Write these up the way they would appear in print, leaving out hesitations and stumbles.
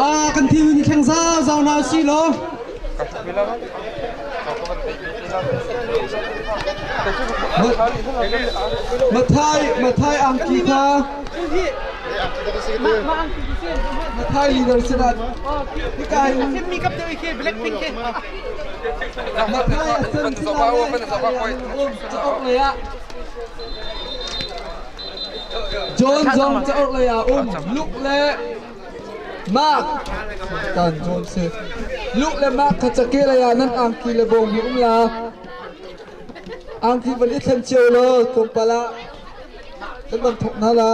Ah kan thil ni thleng zau zau na si lo. Mathai Mathai angki kha Mathai leader sinah hika hin Mi kap deuh khi Blackpink khi. Mathai a sen sinah le um cauk lei ah John zong cauk lei ah um Luke le Mark tan John si Luke le Mark kha cake lei ah nan angki le bawm hi um la angki van i thlen cio law tlawmpal ah kan van thawk hna la.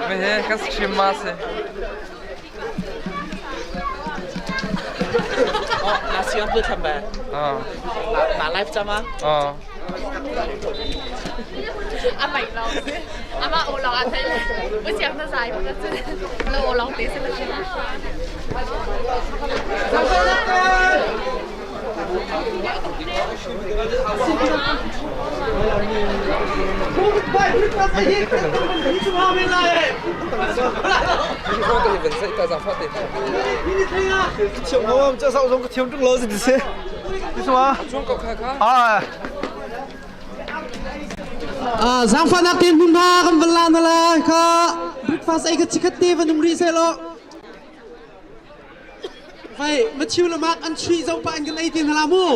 Mehe kan stream ma si. Oh, na siam tu tham ba. Ah. Na live chama. Ah. 阿咪咯，阿妈我老阿睇，我想得晒，我真我老地先得。 Zaangfahnak tein hmunhma kan van la na lai kha breakfast ei ka chikhat te van um rih seh law Vai Matthew le Mark an chuih zo pa in kan ei ti hna la mu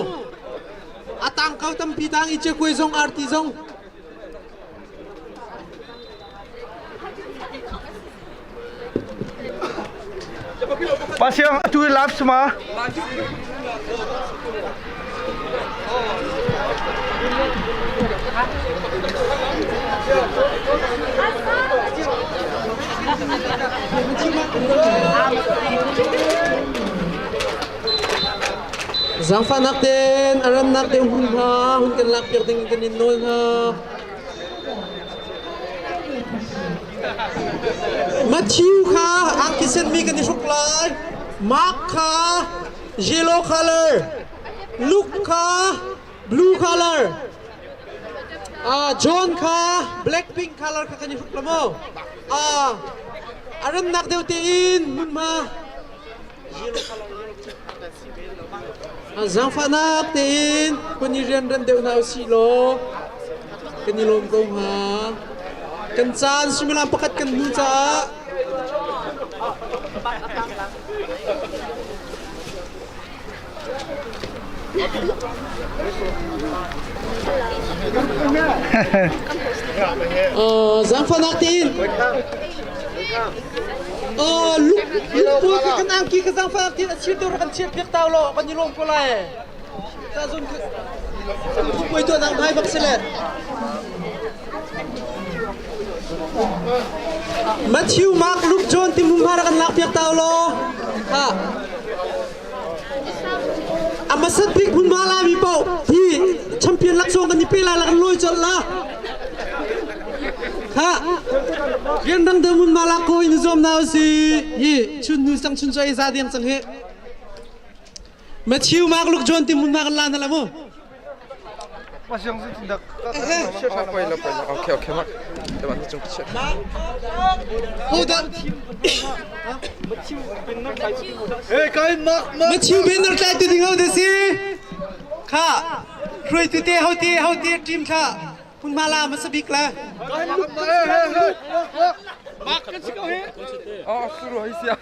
a tang ko tampi tang i che kuai zong arti zong Pasiang atu live suma. Zaangfahnak tein a rannak te hun hna hun kan lak piak ding kan in nawl hna. Matthew kha angki senmi kan i hruk lai. Mark kha yellow color. Luke kha blue color. John kha black pink color kha kan i hruk la maw? A rannak deuh tein hmunhma Zaangfahnak tein kun i rianranh deuh hna usih law kan i lawm ko hnga. Kan caan suimilam pakhat kan hnu caah Zaangfahnak tein luk pawl kan angki ka zaangfahnak tein a chir deuh kan chiah piak tau law kan i lawm ko lai. Ta zun puai tuah nak ngai bak si le. Matthew, Mark, Luke, John ti mum har kan lak piak tau law. Ha. A hmasat bik hmunhma lami paoh hi champion laksawng kan i pe lai la kan lawi colh la. Kha rianrang deuh hmunhma lak ko in zuam na si hi chun nu sang chun choi za ding cang hi. Matthew Mark Luke John ti hmunhma kan la na la mu. Okay, okay, mak. Matthew banner tlai tu ding ho te si. Kha hruai tu te ho te ho te team kha hun ma la ma sabik la. Oh, suru hai sia.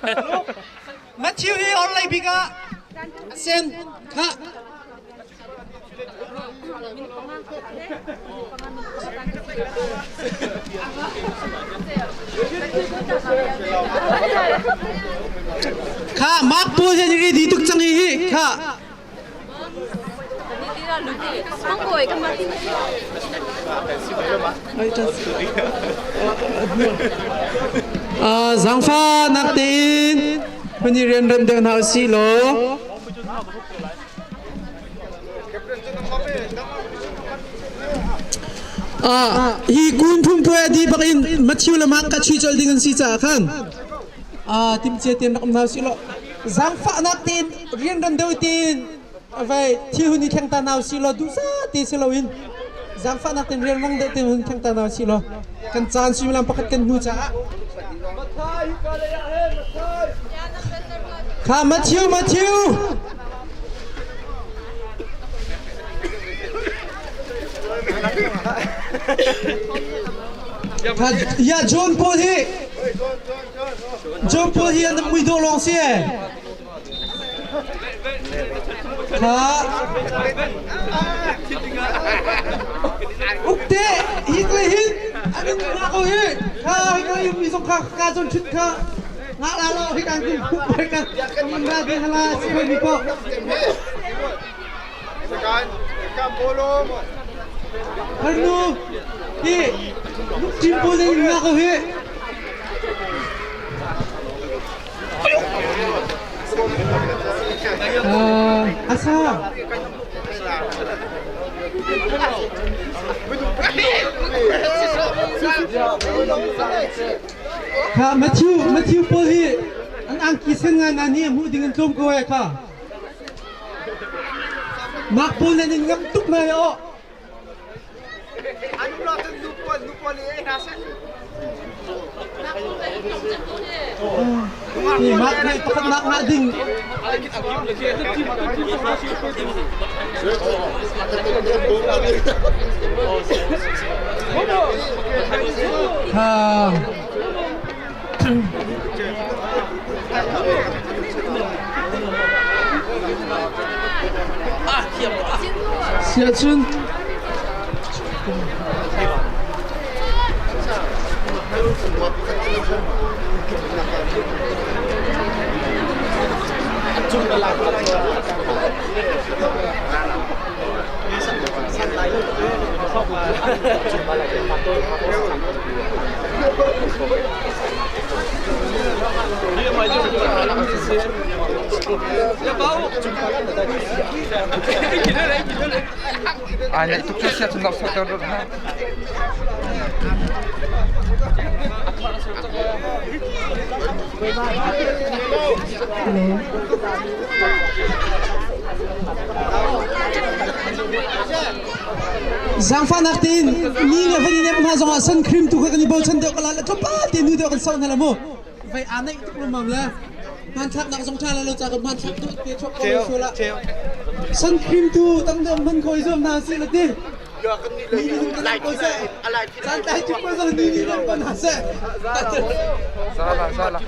Matthew hi orlei bik ah sen kha Kha Mark pawl hi an ready tuk cang hi kha. Zaangfa nak tein huni rian rem deuh hna usih law. Hi kun phung puai a dih bak in Matthew le Mark ka chui colh ding an si caah khan timcia tein rak um hna usih law zaangfahnak tein rianran deuh tein vai thil hun i thleng ta hna usih law duhsah te si loin. Zaangfahnak ten rianrang deuh te hun theng ta hna usih law kan caan suimilam pakhat kan hnu caah. Kha Matthew Matthew Kha ya John Paul hi John Paul hi an mui dawh lawng si e. Kha Ukte hi kle hin an in nga ko hi kha hi kle mi zong kha ka zon chut kha nga la lo hi kan kum khup kan kan ra de hala si hoi mi po Harnu hi lukṭim pawl in nga ko hi. Asa. Kha Matthew Matthew pawl hi an angki sen ngai na ni hmuh ding in tlawm ko ai kha. Mah pawl nan in ngamh tuk hna aw. Hi mah nih pakhatnak ngah ding. Ha. Siahcun Ai naih tuk cu sia cun lau soter rut hna. Zaangfahnak tein mi le van i nem hna zongah sun cream tu kha kan i bochan deuh ka la le tlawmpal te nu deuh kan soh hna la mu. Vai aa naih tuk lawmmam le hmanthlaknak zong ṭha la lo ca ka hmanthlak tu te chuak ko lo sual ah. Sun cream tu tam deuh hman ko i zuam hna sih la ti. Ni ni kan ko seh. Caan tlai tuk ko zong ni ni nem ko hna seh. Zala zala.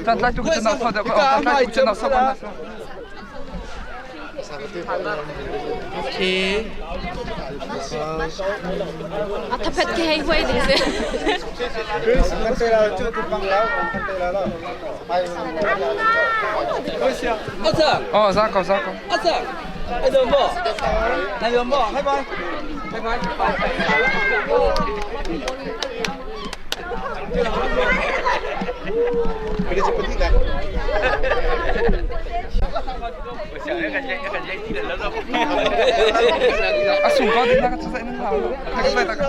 Caan tlai tuk cu na so deuh ko. Caan tlai tuk cu na so ko na so. A thaphet khi hei huai ding si. Oh, za ko za ko. A sung ko ding na ka chasai nan hau. Ka ka ta ka.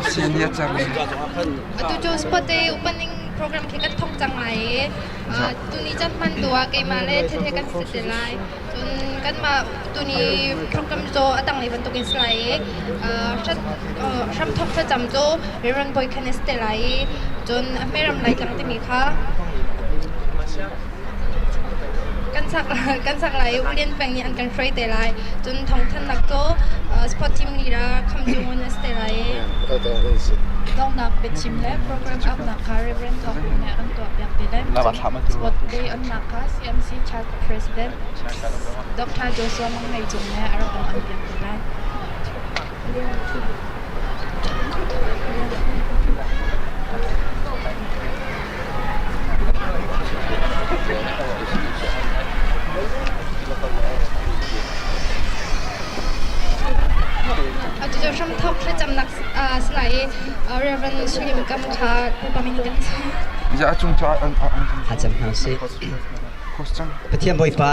Senior cang. Atu cu sport day opening program khi kan thawk cang lai i tuni caan hman tu ah keimah le Thethe kan si te lai. Cun kanmah tuni program cu a tanglei bantukin si lai i hramthawk thlacam cu Reverend Bawi khan a si te lai i cun a hmeram Laitlang timi kha kan sak lai i Ulian Peng nih an kan hruai te lai. Cun thawngthanhnak cu sport team lila Kham Jung in a si te lai i. Donghnak biachim le program auhnak kha Rev. Thawng Hu nih a kan tuahpiak te lai. Sport Day onnak kha CMC Church President Dr. Joshua Mang Ngei Cung nih a rak kan onpiak te lai. Atu cu hramthawk thlacamnak si lai i Reverend Sulim Kam kha Thlacam hna usih. Pathian Bawipa,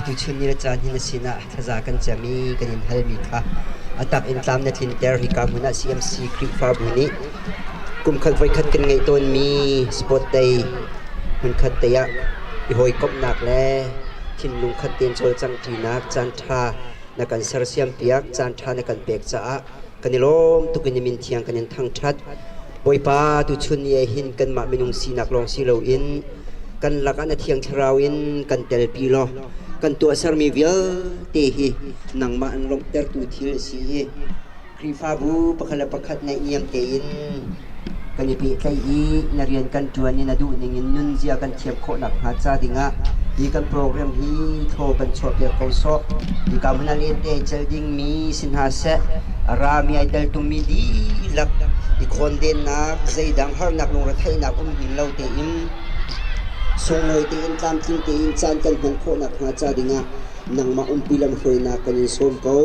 tuchun ni le caan hi na sinah thlaza kan cam i kan in halmi kha a tak in tlam na tlinter. Hika hmun ah CMC Khrihfabu nih kumkhat voikhat kan ngeih tawnmi sport day hmunkhat te ah i hawikomhnak le thinlung khat tein cawlcangṭinak caanṭha na kan sersiampiak, caanṭha na kan pek caah kan i lawm tuk in na min thiang kan in thangṭhat. Bawipa, tuchun ni ah hin kanmah minung sinak lawng si loin kan lakah na Thiang Thlarau in kan telpi law kan tuahsermi vialte hi nangmah an lawmhtertu thil a si i Khrihfabu pakhat le pakhat naihniam tein kan i pehtlaih i na rian kan ṭuan i na duhning in nunzia kan thiam khawh nakhnga ca dingah hi kan program hi thaw kan chuahpiak ko sawh. Hika hmun ah lente ai cel dingmi si hna seh, a rami ai teltummi dihlak i khawndennak, zeidang harnak lungretheihnak um hin lo tein sunglawi tein tlamtling tein caan kan hman khawh nakhnga ca dingah nangmah umpi lamhruainak kan in sawm ko.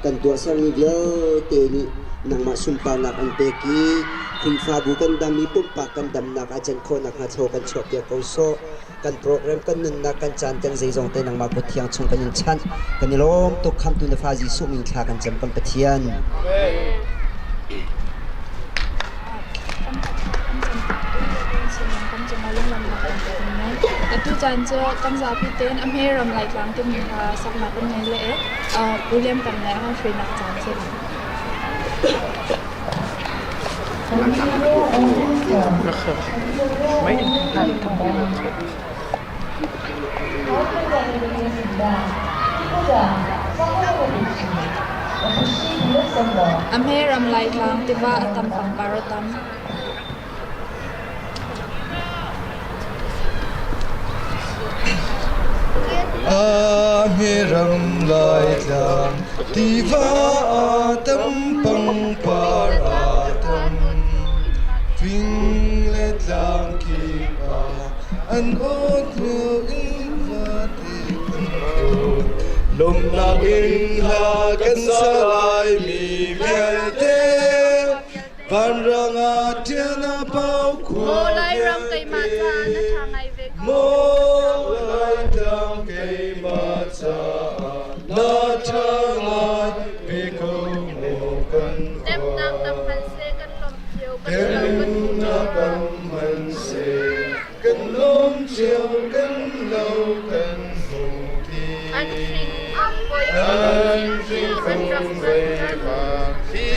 Kan tuahsermi vialte nih nangmah sunparnak an pek i Khrihfabu kan dam i pumpak kan damnak ah can khawh nakhnga thaw kan chuahpiak ko sawh. Kan program, kan nunnak, kan caan, kan zeizong te nangmah kut thiang chung kan in chanh. Kan i lawm tuk khamtu na fa Jesuh min thla kan cam kan Pathian. Atu caan cu kan zapi tein a hme ram Laitlang timi hla saknak kan ngei le William kan le a hruainak caan si. A hme ram Laitlang tiva a tam pangpar a tam. A ram Laitlang tiva a tam pangpar a tam fing le tlang kip ah an awt lio in vate kan tlun lawmhnak in hla kan sa lai mi vialte Vanrang ah ṭian a pau khua Maw Lairam keimah caah na ṭha ngai ve ko. Maw Laitlang keimah caah na ṭha ngai ve ko maw kan Temnak tam hmanhseh kan lawmh cio, kan lo kan hmu Temnak tam hmanhseh kan lawm cio, kan lo kan hmu ti. An hring an poi An hring an fung rak ve vang khi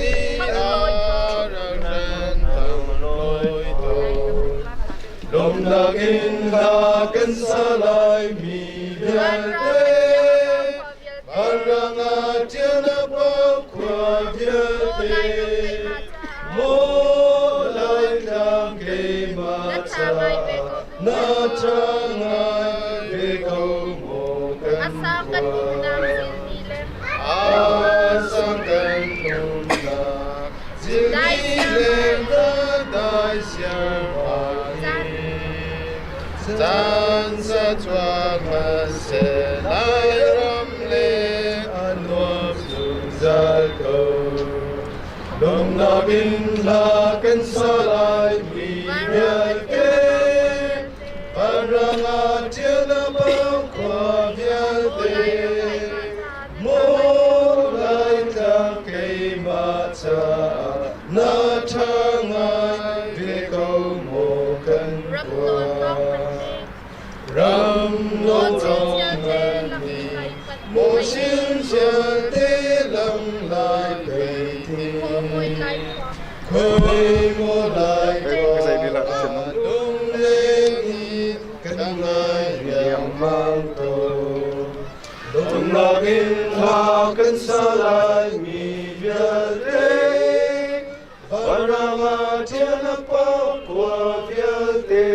ni ah ran tang loi to. Lawmnak in hla kan sa lai mi vialte Vanrang ah ṭian a pau khua vialte Maw Laitlang keimah caah na ṭha ngai ve ko maw kan khua Asang kan umnak zilni le dai siar Caan sa chuak hmanhseh Lairam le a nuam zungzal ko. Lawmnak in hla kan sa lai mi vialte Vanrang ah ṭial a bang khua vialte Maw Laitlang keimah caah na ṭha ngai ve ko maw kan khua Ram lo tong ngan maw sin te lam lai pei thi Khoi maw lai khua lung leng in kan ngai riangmang ko Lungnak in hla kan sa lai mi vialte Vanram ah na pawng khua vialte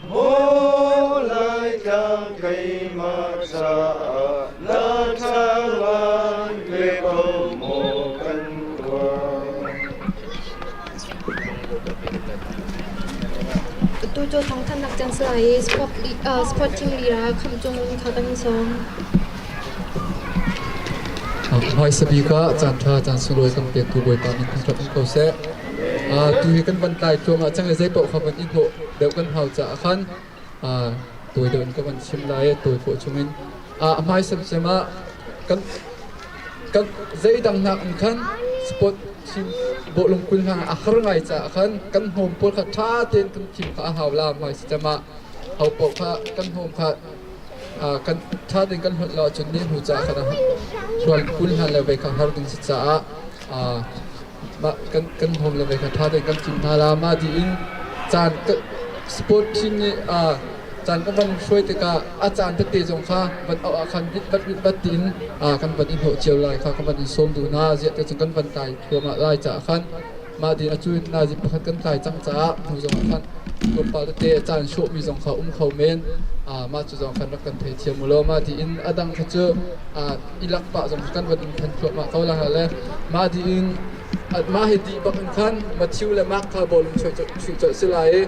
Maw Laitlang keimah caah na ṭha ngan ve ko maw kan khua. Tu cu thawngthanhnak caan si lai i sport team lila khamh cung kha kan sawm. Hmaisa bik ah caanṭha caan sunglawi kan pektu Bawipa min thangṭhat um ko seh. Tu hi kan van tlai thluahmah cang i zeipaoh kha van i hnawh deuh kan hau caah khan tawi deuh in ka van chim lai i tawi khawh chungin. A hmaisa cem ah kan kan zeidang nak in khan sport team bawhlung kul hna a har ngai caah khan kan hnawm pawl kha ṭha tein kan thim kha a hau la hmaisa cem ah ho paoh kha kan hnawm kha kan ṭha tein kan hlonh lo ahcun ni hnu caah khan hluan kul hna le vei kha har ding si caah mah kan kan hnawm le vei kha ṭha tein kan thim hna la. Mah dih in caan sport team nih caan kan van hruai tikah a caan tete zong kha van auh ah khan hit bat hit bat tiin kan van i hnawh cio lai kha kan van in sawm duh hna. Ziah te cun kan van kai thluahmah lai caah khan mah dih a cu nazi pakhat kan tlai cang caah hnu zong ah khan tlawmpal tete caan hrawhmi zong kha um kho men. Mah cu zong khan rak kan theithiam u law. Mah dih in a dang kha cu i lak pah zong kan van in than thluahmah ko la le mah dih in mah hi dih bak in khan Matthew le Mark kha bawlung chuih colh si lai i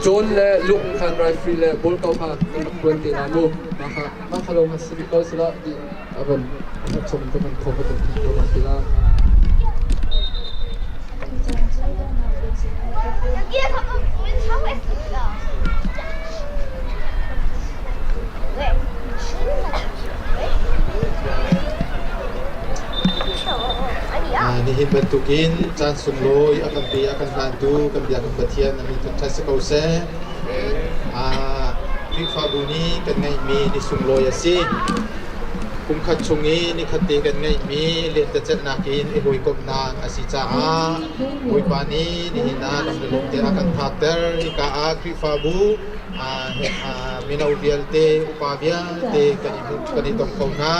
John le Luke khan referee le ball ko kha kan rak tuan te la mu. Mah kha mah kha lo kha si ko sila di a van chung ka van kho ka kan than ko la. Nihin bantukin caan sunglawi a kan pe a kan hlantu kan biakinn Pathian a min thangṭhat si ko seh. Khrihfabu nih kan ngeihmi ni sunglawi a si. Kumkhat chung i nikhat te kan ngeihmi lentecelhnak in i hawikomhnak a si caah Bawipa nih nihin ah dam le lawm te a kan phakter. Hika ah Khrihfabu mino vialte, upa vialte kan i hmuh kan i tong kho hna.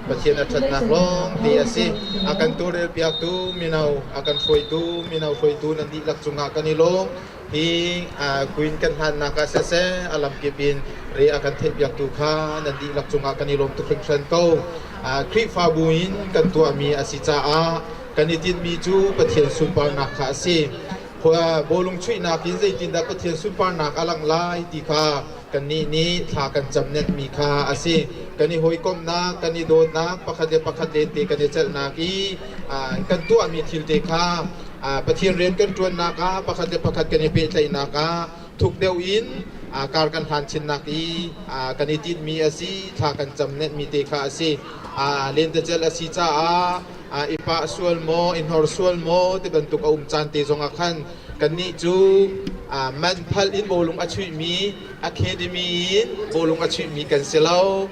Pathian a ṭhatnak lawng te a si. A kan tawlrelpiaktu mino, a kan hruaitu mino hruaitu nan dihlak cungah kan i lawm. Hi Queen kan hlannak ah siseh, a lamkip in re a kan theihpiaktu kha nan dihlak cungah kan i lawm tuk hringhran ko. Khrihfabu in kan tuahmi a si caah kan i tinhmi cu Pathian sunparnak kha a si. Bawlung chuihnak in zeitindah Pathian sunparnak a langh lai ti kha kannih nih thla kan cam nenhmi kha a si. Kan i hawikomhnak, kan i dawtnak, pakhat le pakhat lente kan i celhnak i kan tuahmi thil te kha Pathian rian kan ṭuannak ah pakhat le pakhat kan i pehtlaihnak ah thuk deuh in kar kan hlan chinnak i kan i tinhmi a si, thla kan cam nenhmi te kha a si. Lentecelh a si caah i pah sual maw, i hnor sual maw ti bantuk a um caan te zongah khan kannih cu man phalh in bawlung a chuihmi academy in bawlung a chuihmi kan si lo.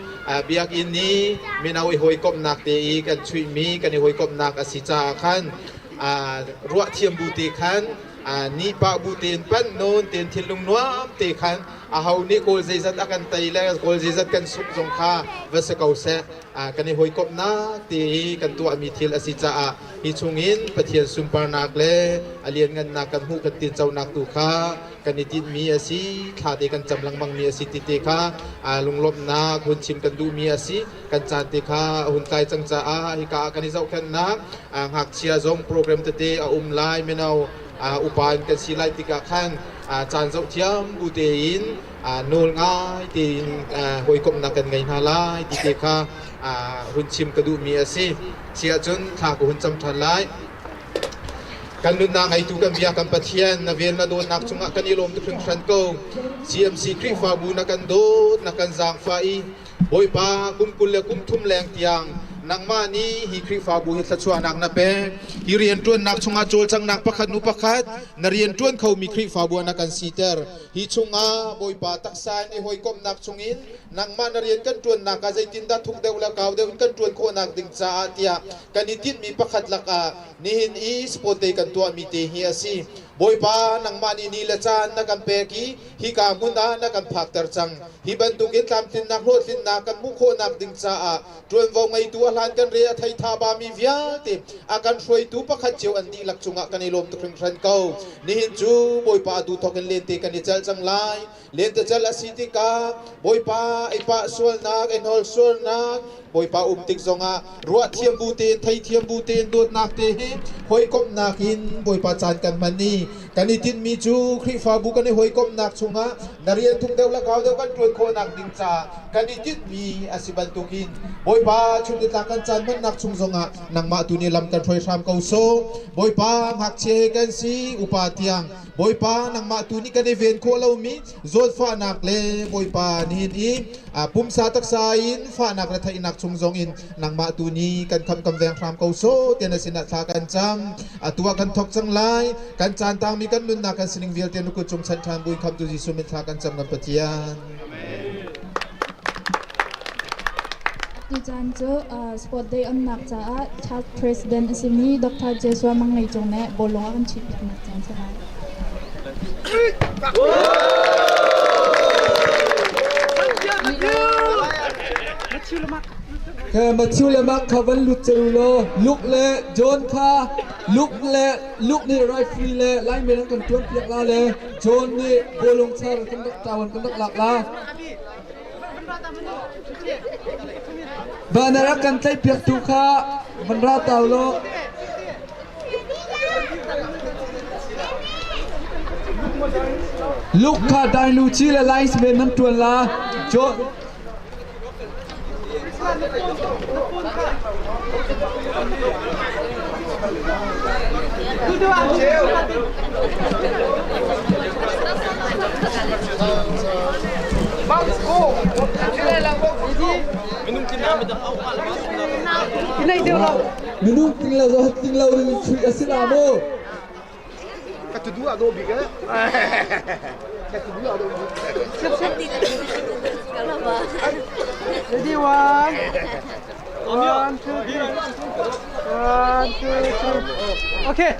Biakinn i mino i hawikomhnak te i kan chuihmi kan i hawikomhnak a si caah khan ruah thiam bu te khan ni pah bu tein panh nawn tein thinlung nuam te khan aho nih kawl zeizat a kan tei le kawl zeizat kan sungh zong kha va si ko seh, kan i hawikomhnak te i kan tuahmi thil a si caah hi chungin Pathian sunparnak le a lianngannak kan hmuh kan tinconak tu kha kan i tinhmi a si. Thla te kan cam lengmangmi a si ti te kha lunglawmhnak hun chim kan duhmi a si. Kan caan te kha a hun tlai cang caah hika ah kan i zohkhenhnak ngakchia zong program tete a um lai, mino upa in kan si lai tikah khan caan zoh thiam bu tein nawl ngai tein hawikomhnak kan ngei hna lai ti te kha hun chim ka duhmi a si. Si ahcun thla ka hun cam ṭhan lai. Kan nunnak ngeitu kan bia kan Pathian, na vel na dawtnak cungah kan i lawm tuk hringhran ko. CMC Khrihfabu na kan dawt, na kan zaangfah i Bawipa, kum 20 le kum 30 leng tiang nangmah nih hi Khrihfabu hi thluachuahnak na pek. Hi rianṭuannak chungah cawlcanghnak pakhat hnu pakhat na rianṭuan khomi Khrihfabu ah na kan siter. Hi chungah Bawipa taksa in i hawikomhnak chungin Nangmah na rian kan ṭuannak ah zeitindah thuk deuh le kau deuh in kan ṭuan khawhnak ding caah tiah kan i tinhmi pakhat lakah nihin i sport day kan tuahmi te hi a si. Bawipa, nangmah nih ni le caan na kan pek i hika hmun ah na kan phakter cang. Hi bantukin tlamtlinnak hlawhtlinnak kan hmuh khawhnak ding caah ṭuanvo ngeitu a hlan kan re a thei tha bami vialte a kan hruaitu pakhat cio an dihlak cungah kan i lawm tuk hringhran ko. Nihin cu Bawipa a duh thawk in lente kan i celh cang lai. Lentecelh a si tikah Bawipa i pah sualnak, i hnawl sualnak, Bawipa um tik zongah ruah thiam bu tein, thei thiam bu tein dawtnak te he hawikomhnak in Bawipa caan kan hman i kan i tinhmi cu Khrihfabu kan i hawikomhnak chungah na rian thuk deuh le kau deuh kan ṭuan khawhnak ding caah kan i tinhmi a si bantukin Bawipa chun nitlak kan caan hmannak chung zongah nangmah tu nih lam kan hruai hram ko sawh. Bawipa ngakchia he kan si, upa tiang Bawipa nangmah tu nih kan i ven khawh lomi zawtfahnak le Bawipa nihin i pumsa taksa in fahnak le theihnak chung zong in nangmah tu nih kan kham kan veng hram ko so tian sinah thla kan cam. Atu ah kan thok cang lai. Kan caan tangmi kan nunnak kan sining vialte na kut cung chan ṭhan buin khamtu Jesuh min thla kan cam kan Pathian. Tucaan cu Sport Day onnak caah Child President a simi Dr. Joshua Mang Ngei Cung nih bawlung a kan chuihpiaknak caan si lai. Matthew le Mark kha van lut ceu law Luke le John kha Luke le Luke nih referee le lineman an kan tuan piak la le John nih bawlung char kan rak tawan kan rak lak la. Van a rak kan tlaihpiaktu kha van ra ta u law. Luke kha Dainuchi le linesman nan ṭuan la. John Minung ting lo zo ting lo in chuih a si la mu. Ka tu duh ah dawh bik eh. Ka tu duh ah dawh bik. Ready one. One, two, three. One, two, three. Okay.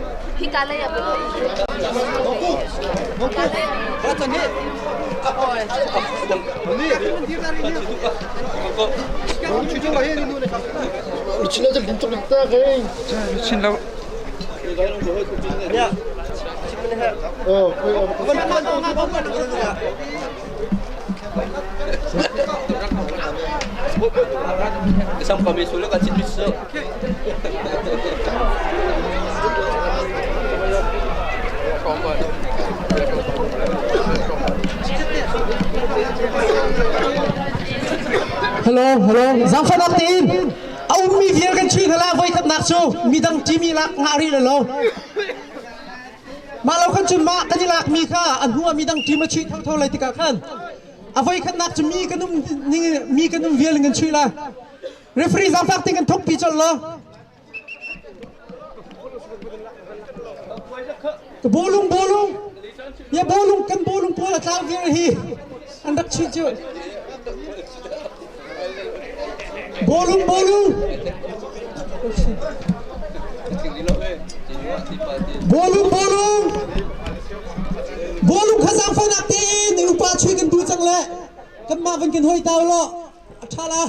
Chin lo. Hello, hello. Zangfanak tein a ummi vial kan chuih hna la voi khatnak cu midang timi lak ngah rih lo. Mah lo khan cun mah kan i lakmi kha a hnu ah midang team a chuih thotho lai tikah khan a voi khatnak cu mi kan um ning mi kan um vial in kan chuih lai. Referee zaangfak tein kan thokpi colh law. Ka bawlung bawlung ya bawlung kan bawlung pawl a tlang vial hi an rak chuih cu. Bawlung bawlung Bawlung bawlung Bawlung kha zaangfahnak tein upa chui kan duh cang le kanmah van kan hoi ta law a ṭha la.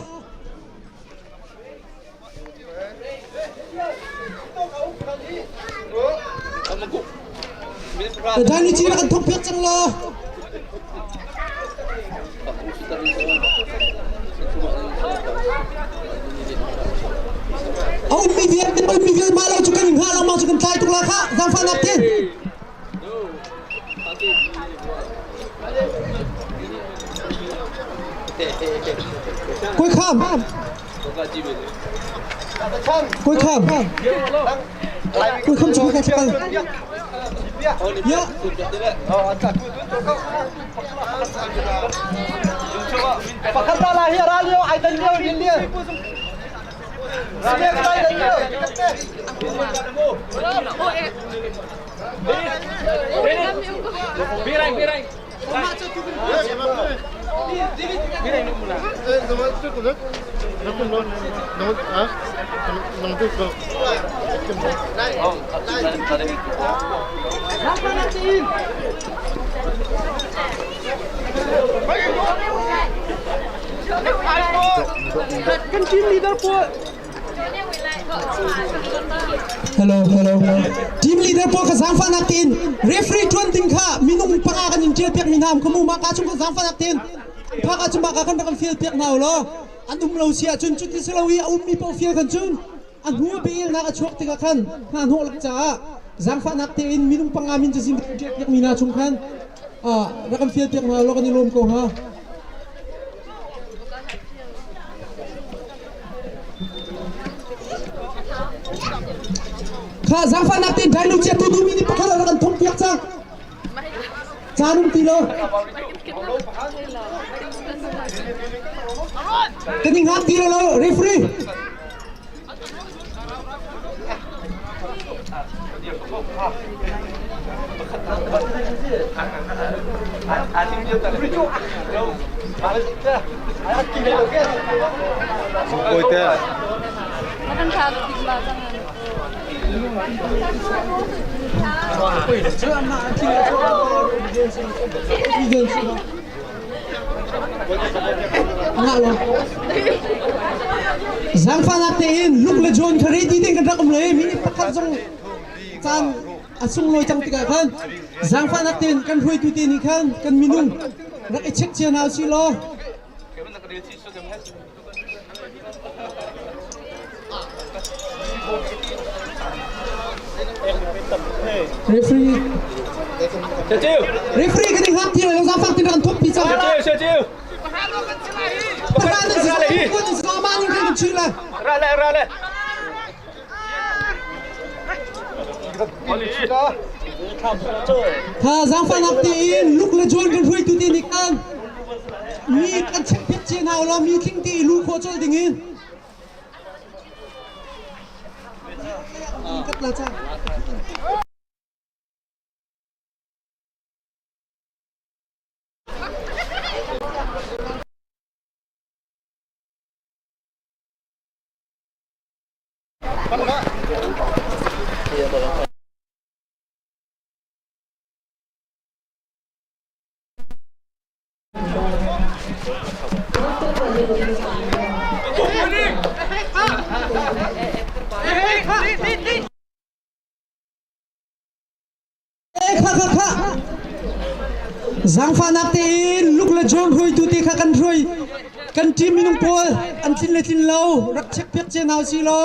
Dani ci kan thok piak cang law. A ummi vialte ummi vialte mah lo cu kan in hngah lengmang cu kan tlai tuk la kha zaangfahnak tin. Koi kham. Koi kham. Koi kham cu ka chakal. Ya. Pakhat la hi ra lio ai dan lio din lio. Kan team leader pawl. Hello, hello. Team leader pawl ka zaangfahnak tein referee ṭuan ding kha minung panga kan in ṭial piak mi hna um khamu ma ka chung ka zaangfahnak tein phak ah cuma ka kan rak kan fial piak hna u law an um lo si ahcun cuti si lo i a ummi paoh fial kan cun a hnu biaelnak a chuak tikah khan hna hnawh lak caah zaangfahnak tein minung panga min cazin kan ṭial piak mi hna chung khan rak kan fial piak hna u law kan i lawm ko hnga. Kha zaangfahnak tein dai chia tu duhmi nih pakhat rak kan thong piak cang. Caan um ti lo. Kan i hngak ti lo referee. Zaangfahnak tein Luke le John kha ready ding kan rak um lo i minute pakhat zong caan a sunglawi cang tikah khan zaangfahnak tein kan hruaitu te nih khan kan minung rak i check cia hna usih law. Referee Referee kan i hngak ti lo zaangfak tin rak thok pi cang. Pakhat nan si ko nan si ko mah ning kan chih la. Ra le ra le. Tha zaangfahnak tein luk le John kan hruaitu te nih khan mi kan check piak cia hna ulaw mi tling te i lu khawh colh ding in. Kat la ca. Kha kha kha. Zaangfahnak tein Luke le John hruaitu te kha kan hruai. Kan team minung pawl an tlin le tlin lo rak check piak cia hna usih law.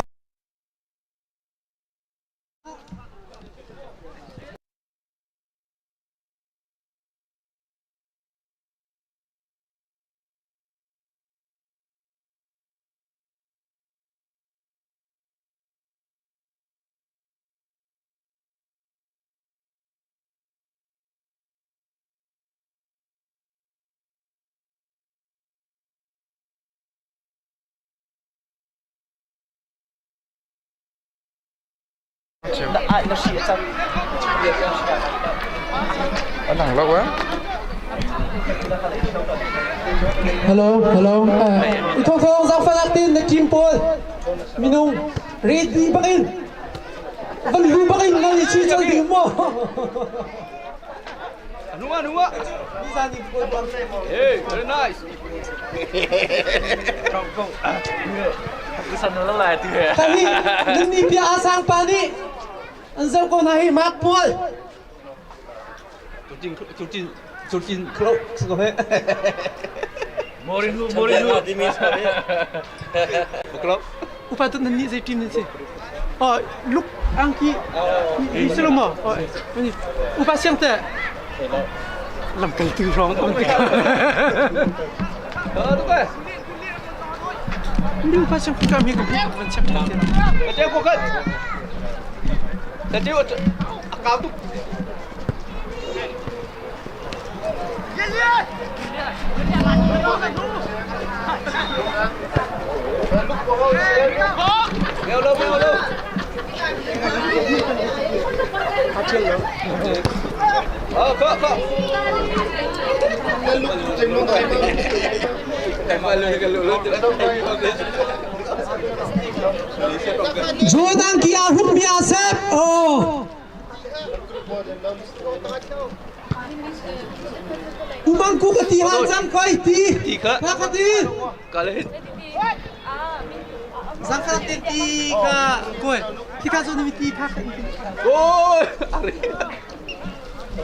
An lo eh. Hello, hello. Ikaw ko ang zaangfahnak tein na team pawl minung ready bakin van lu bakin ngan i chi chol ding mo. Nunga nunga. Hey, very nice. Tani nan ni bia a sang pa nih an zoh ko hna hi Mark Paul. Cutin kro ko he. Morinu Morinu. Upa tu nan nih zei team nan si? Oh, look angki ni si lo maw? Oh, upa siang te. Lamkaltu hrawng um tik. Ni upa siang kam hi ka van check ta te. Ka teu ko kan. Ka teu a kau tuk. Mèo đâu, mèo đâu. Ờ, có, có. John angki aa hruk mi aa sep. Oh. Umang ku ka ti hal cang koi ti. Ti kha. Ka ka ti. Kale. Zang ka ti ti ka koi. Khi ka zo ni ti kha. Oi. Ari.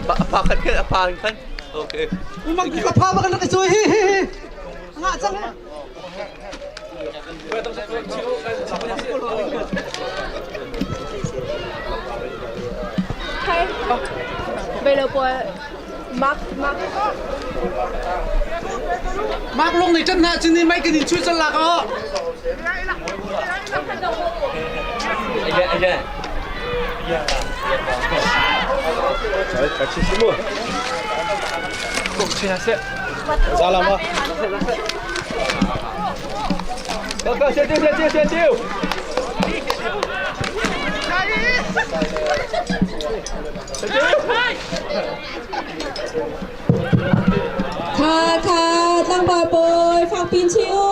Pa pa khat khat pa khan. Okay. Umang ku ka pha ba kan ka choi hi hi hi. Nga cang. Mark lung nih ṭan hna cun ni mei kan in chuih colh lak aw. Kha kha tlangval pawl fak pin chih u.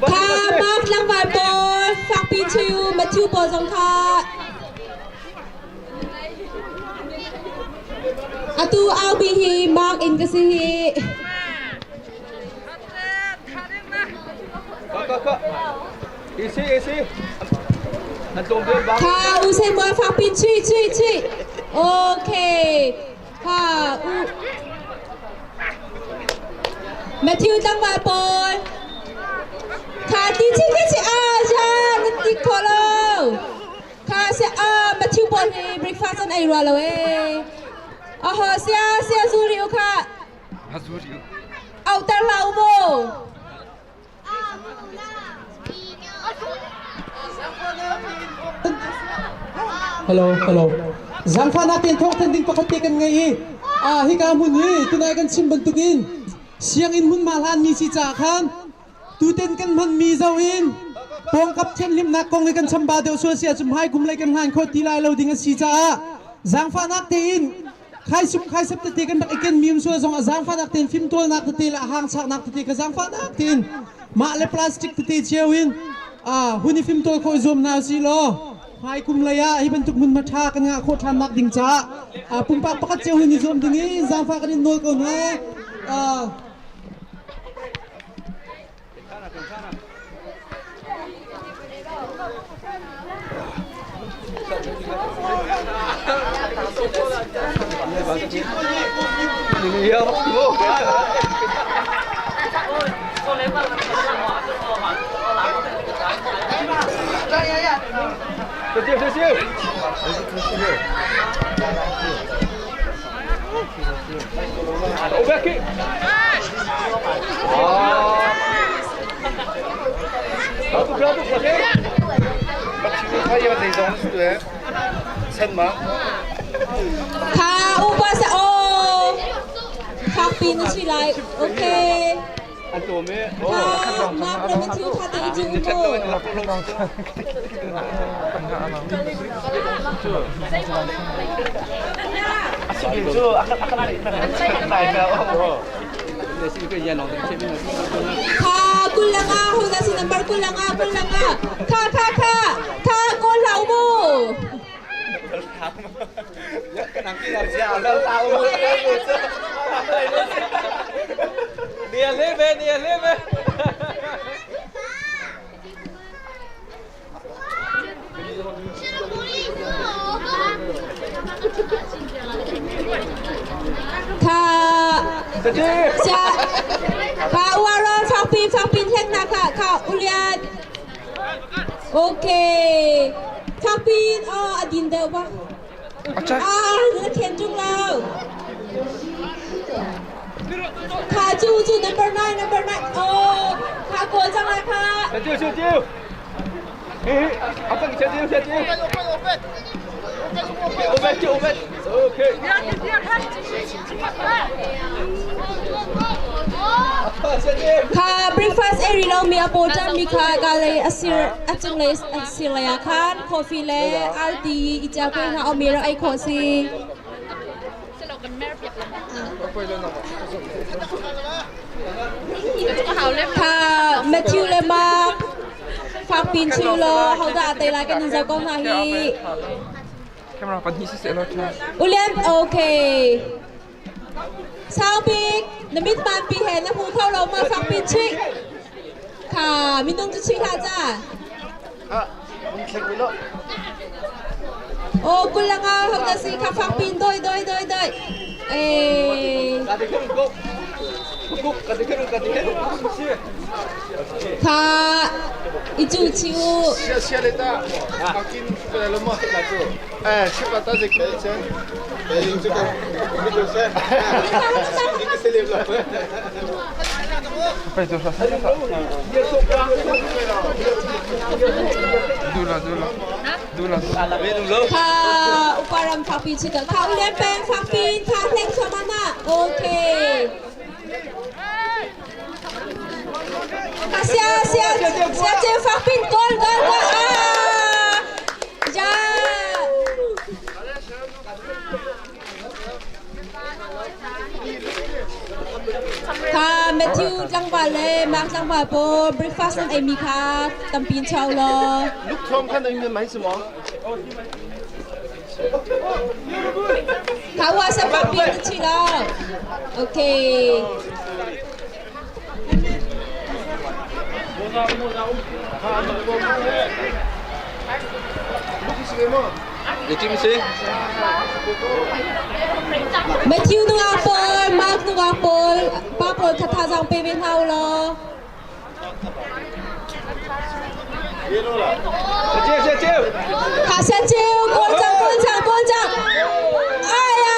Kha Mark tlangval pawl fak pin chih u Matthew pawl zong kha. Atu aupi hi mark in ka si hi. Kha u se mual fak pin chui chui chui. Okay. Kha u Matthew tlangval pawl. Kha ti chi ti chi a ja nan ti kho lo. Kha sia ah Matthew pawl hi breakfast an ei rua lo ee. Aho sia sia zu ri u kha. Au tar hlah u mu. Hello, hello. Zangfahnak tein thawng thanh ding pakhat te kan ngei i ah hika hmun hi tunai kan chim bantukin sianginn hmunhma hlan mi si caah khan Tuten kan hmanmi zoh in pawngkap thianhlimnak kong hi kan chamba deuh sual si ahcun hmai kum lei kan hlan kho ti lai lo ding a si caah zaangfahnak tein khaisum khaisep tete kan rak i kenmi um sual zong ah zaangfahnak tein fimtawlnak tete le hangchaknak tete ka zaangfahnak tein mah le plastic tete cio in hun i fimtawl khawh i zuam hna usih law hmai kum lei ah hi bantuk hmunhma ṭha kan ngah khawh ṭhannak ding caah pumpak pakhat cio hun i zuam ding i zaangfah kan in nawl ko hna. Kha upa sa aw. Fak pi na si lai. Okay. Kha mak le Matthew kha te i cu mu. Kha kulanga hoda si number kulanga kulanga kha kha kha kha ko hlau mu. Kha sia kha uaron fakpi fakpi hlek na kha kha ulian okay fakpi oh adin deuh ba ah na khen tung lo kha chu chu number 9 number 9 oh kha ko chang lai kha. Kha breakfast ei rih lomi a paw ṭammi kha ka lei a sir a cunglei a sirlei ah khan coffee le arti i cia ko hna omi rak ei khawh si. Kha Matthew le Mark fak pin chiu law hodah a tei lai kan in zoh ko hna hi. Camera pahnih siseh law ṭha. Ulian okay. Saubik na mit pi he na hmu kho lo ma fak pin chih. Kha minung cu chih hlah ca. Oh kulanga hok si kha fak pin doi doi doi doi. Eh. Kha i cu chi u. Kha uparam fakpi chi ka kha ulian peng fakpi tha hleng samana okay. Kha sia sia sia che fakpi gol gol gol ah ja. Kha Matthew tlangval le Mark tlangval pawl breakfast an eimi kha tampi in chau law. Luk thom khan ing mai si maw? Kha ua sa papi na chi lo. Okay. Matthew nungak pawl, Mark nungak pawl, pa pawl kha thazaang pe ve hna u law. Kha sia ceu, kawl cang, kawl cang, kawl cang. Aya,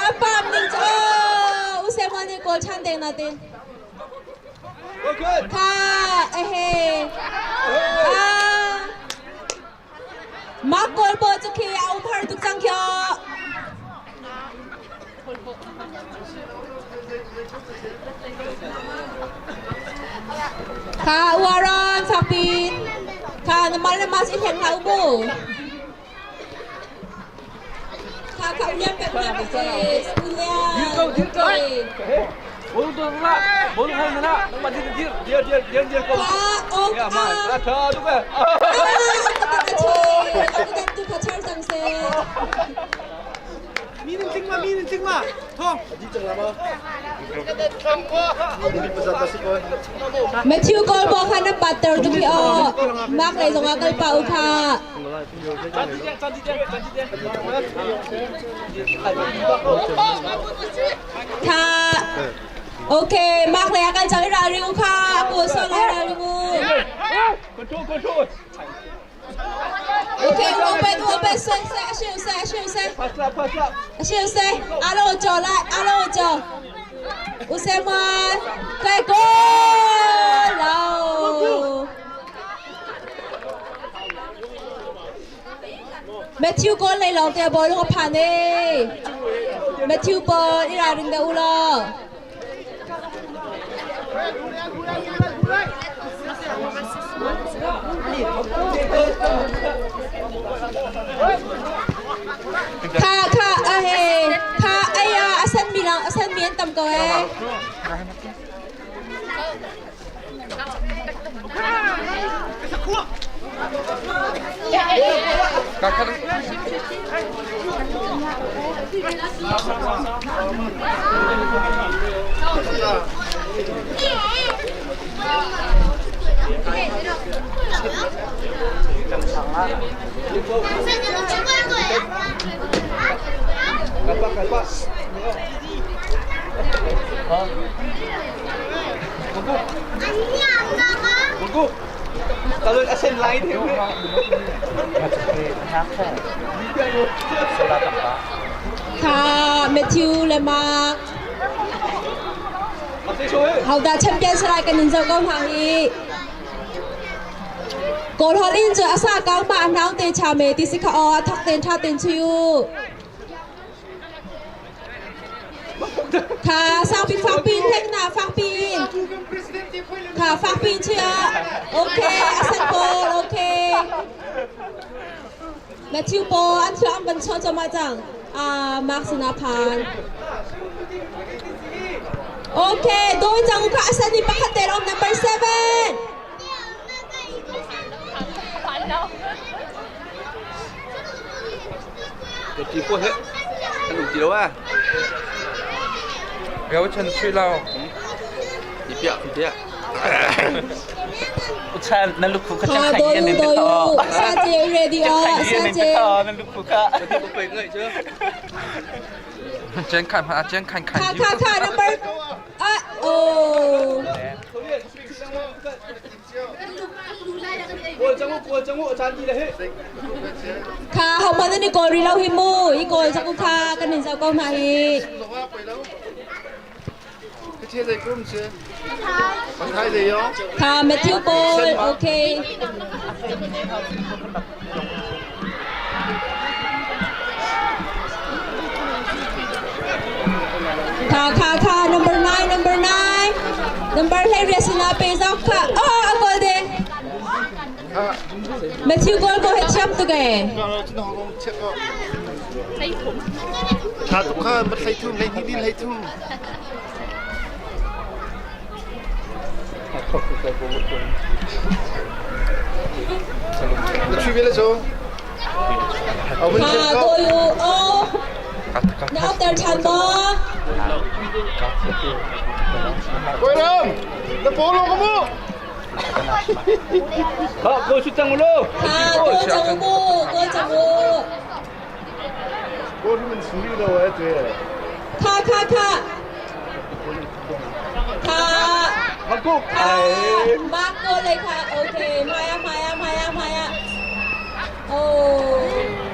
a pam ning cu, oh, usem nih kawl chan deng na tin. Kha, ehe. Ah. Mah kawl paw cu khi a um har tuk cang khi aw. Kha uaran fakpin. Kha na mal le mas i hleng hlah u mu. Kha kha ulian pek na ka si. Ulian. Kha ok a. Tu kha char cang se. Matthew kawl bo kha na patter tu khi aw. Mark lei zong ah kal pa u kha. Tha. Okay, Mark lei ah kal cang i ralring u kha. Aku so lai ralring u. Okay, open, open, se, se, ashiu, se, ashiu, se. Ashiu, se. Alo, cho lại, alo, cho. Useman, kai go. Lao. Matthew goal lei lawng te a ball a phan e. Matthew ball i ralring deuh u law. Kha kha a he kha ai a a san mi lang a san mi an tam ko e. Kha Matthew le Mark Hodah champion salai kan in zoh ko hna hi. Kawl holh in cu asa kang ma hnang te cha me ti si kha o a thok ten tha ten chiu. Kha sang pi fak pin hek na fak pin. Kha fak pin chia. Okay, asan pawl okay. Matthew pawl an thua an van chuah choma cang. Ah, Mark sana phan. Okay, doi cang kha asan ni pakhat te rom number 7. Ti ko he. Kan um ti lo ah. Gao chan sui lao. Ti pia ti pia. Chan na lukhu kha Ha doyu doyu sa che ready o sa che. Na lukhu kha. Chen khan ha chen khan khan. Kha kha kha number ah oh. Kha ho man ni kawl ri lo hi mu i kawl chak u kha kan in zau ko hna hi. Kha Matthew Paul okay. Kha kha kha number 9 number 9 number hlei ria sina pe zau kha oh a goal de Matthew goal ko he thiam tu ke Tha tuk kha mat hlei thum hlei hnih din hlei thum. Na chui ve le cu. Kha doyu oh na ter than maw Koi ram, na polo ka mu. Ha, ko su tang lo. Kha go chang mu go chang mu. Ko ru man suri lo e te. Kha kha kha. ค่ะ มากุก ค่ะมาโกเลยค่ะโอเคมาอะมาอะมาอะมาอะโอ้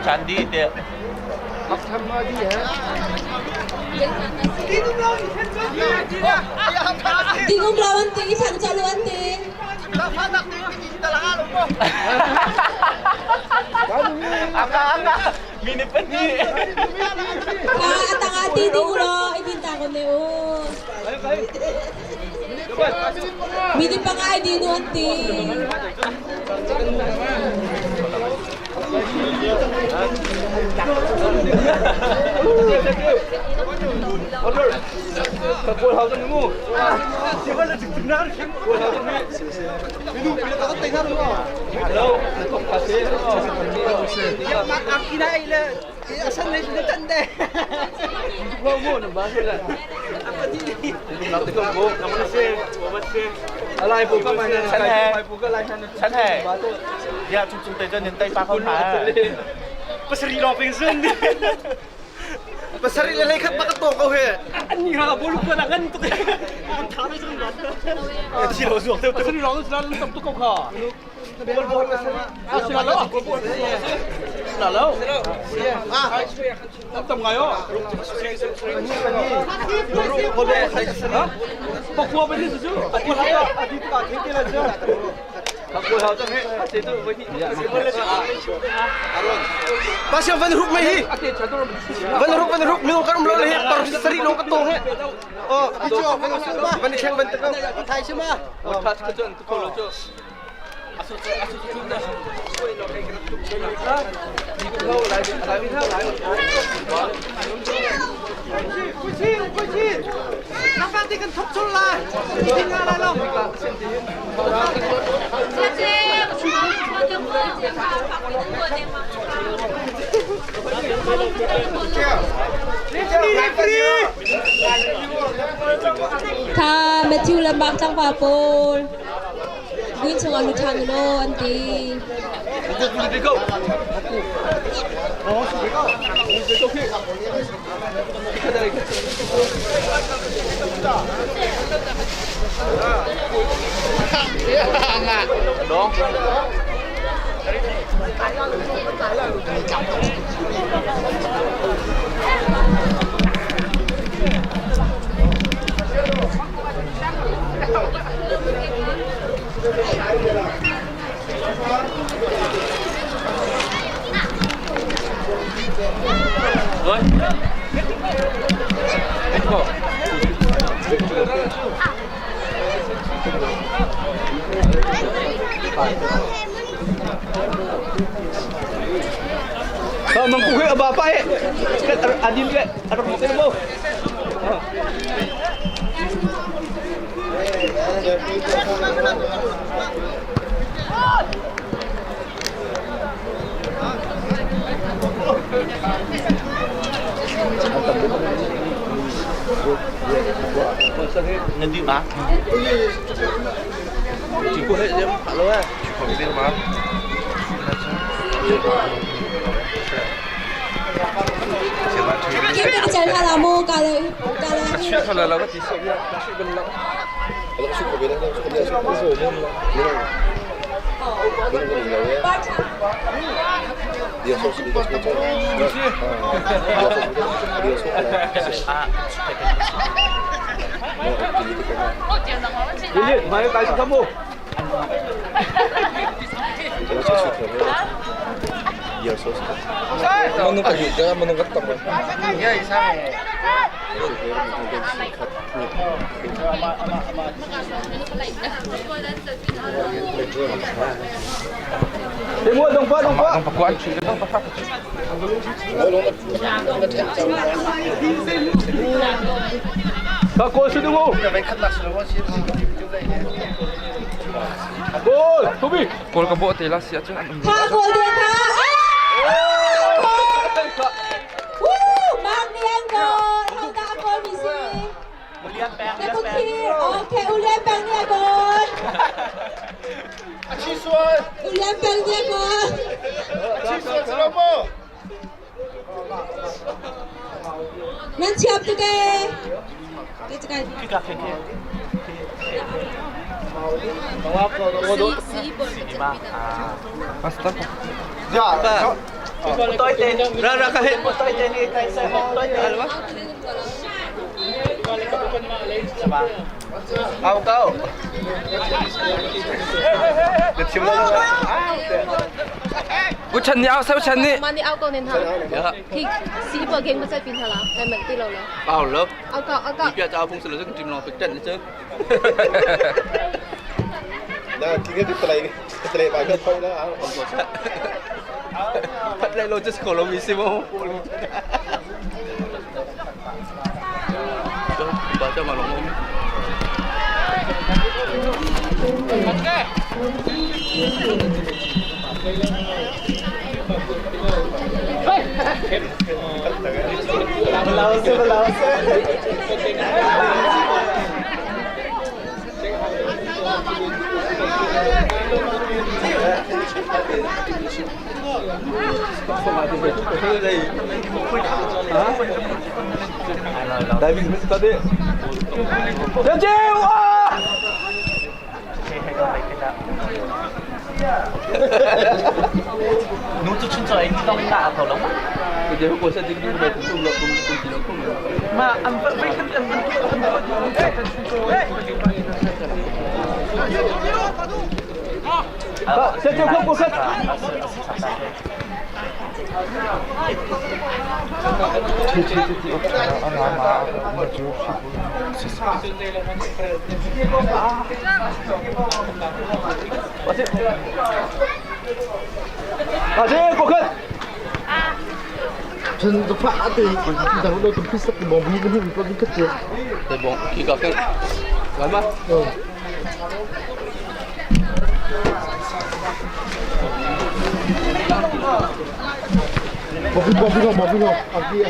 Chandi te. ตีกุ้งเราวันตีฉันจะล้วนตี Aka aka. Mini pa ni. ค่ะอัตงอาตีดิวรอไอ้ดินตาคนเดียวมีดิปังไอ้ดินวันตี Chan he. Chan he. Ya chung chung te jan nin tai pa khon ha. Pasari lo ping sun. Pasari le lei khat bak to ko he. An ni ha bolu ko na ngan to. An tha na sun ba. Chi lo zuak te. Pasari lo sun lan tam tu ko kha. Bol bol pasari. Ah si la lo. La lo. Ah. Tam tam ngai o. Ko de. Ha? Pa kwa ba ni su. Ati ha ati pa the ke la cha. Pasya van ruk mai hi. Van ruk van ruk mi kan um lo le par sari lo ka tong he. Oh, van cheng van ta ko. Thai si ma. ค่ะแมทธิวลำบากจังปาโปลวิ่งชงอลุทางโลอันตี Mang ku he ba pa he. Adil ke arak mo ke mo. Na di ma? Chỉ có hệ liêm hạ lâu à. Kim ka chal hala mo ka le ka le. Lili, mai kai sa mo. Manung ka juga, manung ka tambah. Thế mua đồng pa đồng pa. Đồng pa kuan, đồng pa pa. Ka ko su du. Gol, Tobi. Gol ka bo te la sia chu an. ခါကိုတယ်ခါဝူးမန်နီယန်ကိုထောက်တာကိုမီစီแต่พวกพี่โอเคอุเลียนแปงเนี่ยก่อนอุเลียนแปงเนี่ยก่อนนั่นเชียบตุกเกเกจกัน Basta. Ba. Toy te. Ra ra ka he. Toy te ni kai sa toy te alwa. Ao cao. Được chim lên. U chan ni ao sa u chan ni. Mani ao ko nen ha. Khi si pa geng ma sai pin hala. Kai man ti lo lo. Ao lớp. Ao ko ao ko. Đi cho phung sự lực chim nó phải trận chứ. Nah, kira di telai telai bagai kau lah. Thật lại lo just kalau misi mau. Ba cho mà nó ngon. Diving mesti tadi. Jauh ah. Nu tu chun cho anh tông tạ thầu lắm. Bây giờ cô sẽ đi đi về cũng là cũng cũng chỉ là không. Mà ăn vẫn vẫn ăn vẫn Sẽ cho không cô khách. À, cô khách. Chân tôi phá thì thằng đôi tụi pizza thì bóng cái hình có cái gì. Thì bon, khi có cái Lắm á. Bóng bóng bóng bóng bóng. À kia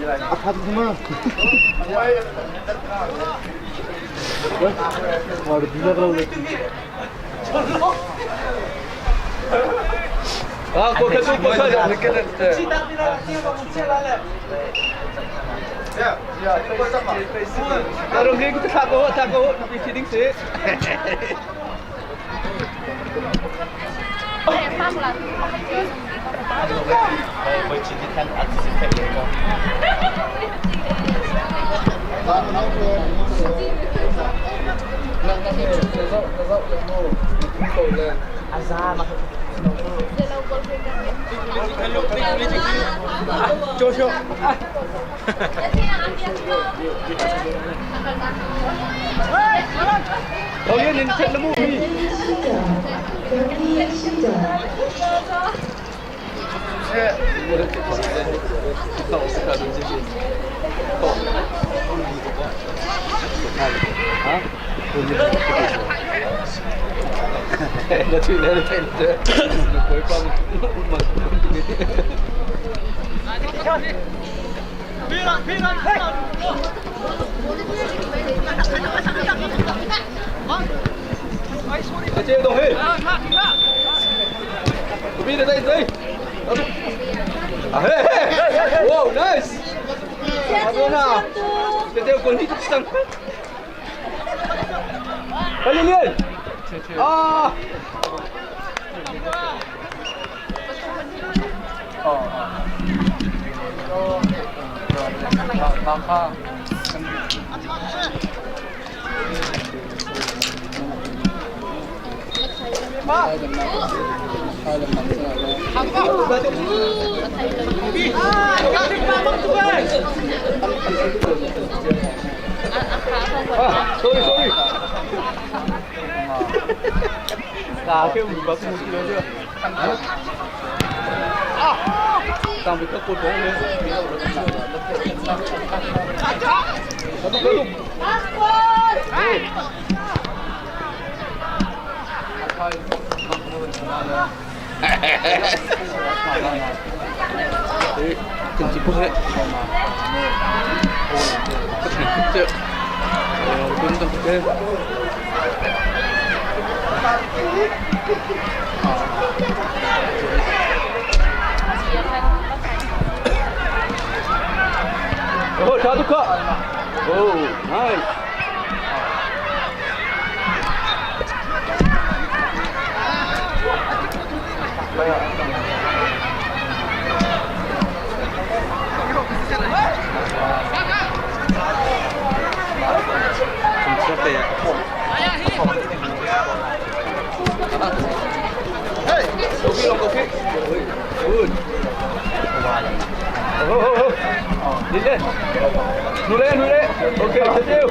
Apa tu semua? Wah, bila kalau À, cô khách cô khách. Tarong cái cái thằng cô, thằng cô, bị chỉ đính xí. zoh na zoh le mu na tum ko le. Joshua. Đầu tiên đến trận nó mù đi. Nó chuyện này nó chạy nó cuối con mà. Chị Đồng Huy. Đi đây đây. À hey hey. Wow, nice. Tiếp theo còn đi sang. Liên liên. À. À, sorry sorry. Cả cái mình bấm một kilo chưa? À. Tao bị các cột bóng lên. Tiếp tục. Từng chỉ phút đấy. Oh, Shaduka. Oh, nice. Hey, okay, okay. Good. Oh, oh, oh. Đi lên. Nụ lên, nụ lên. Ok, thank you.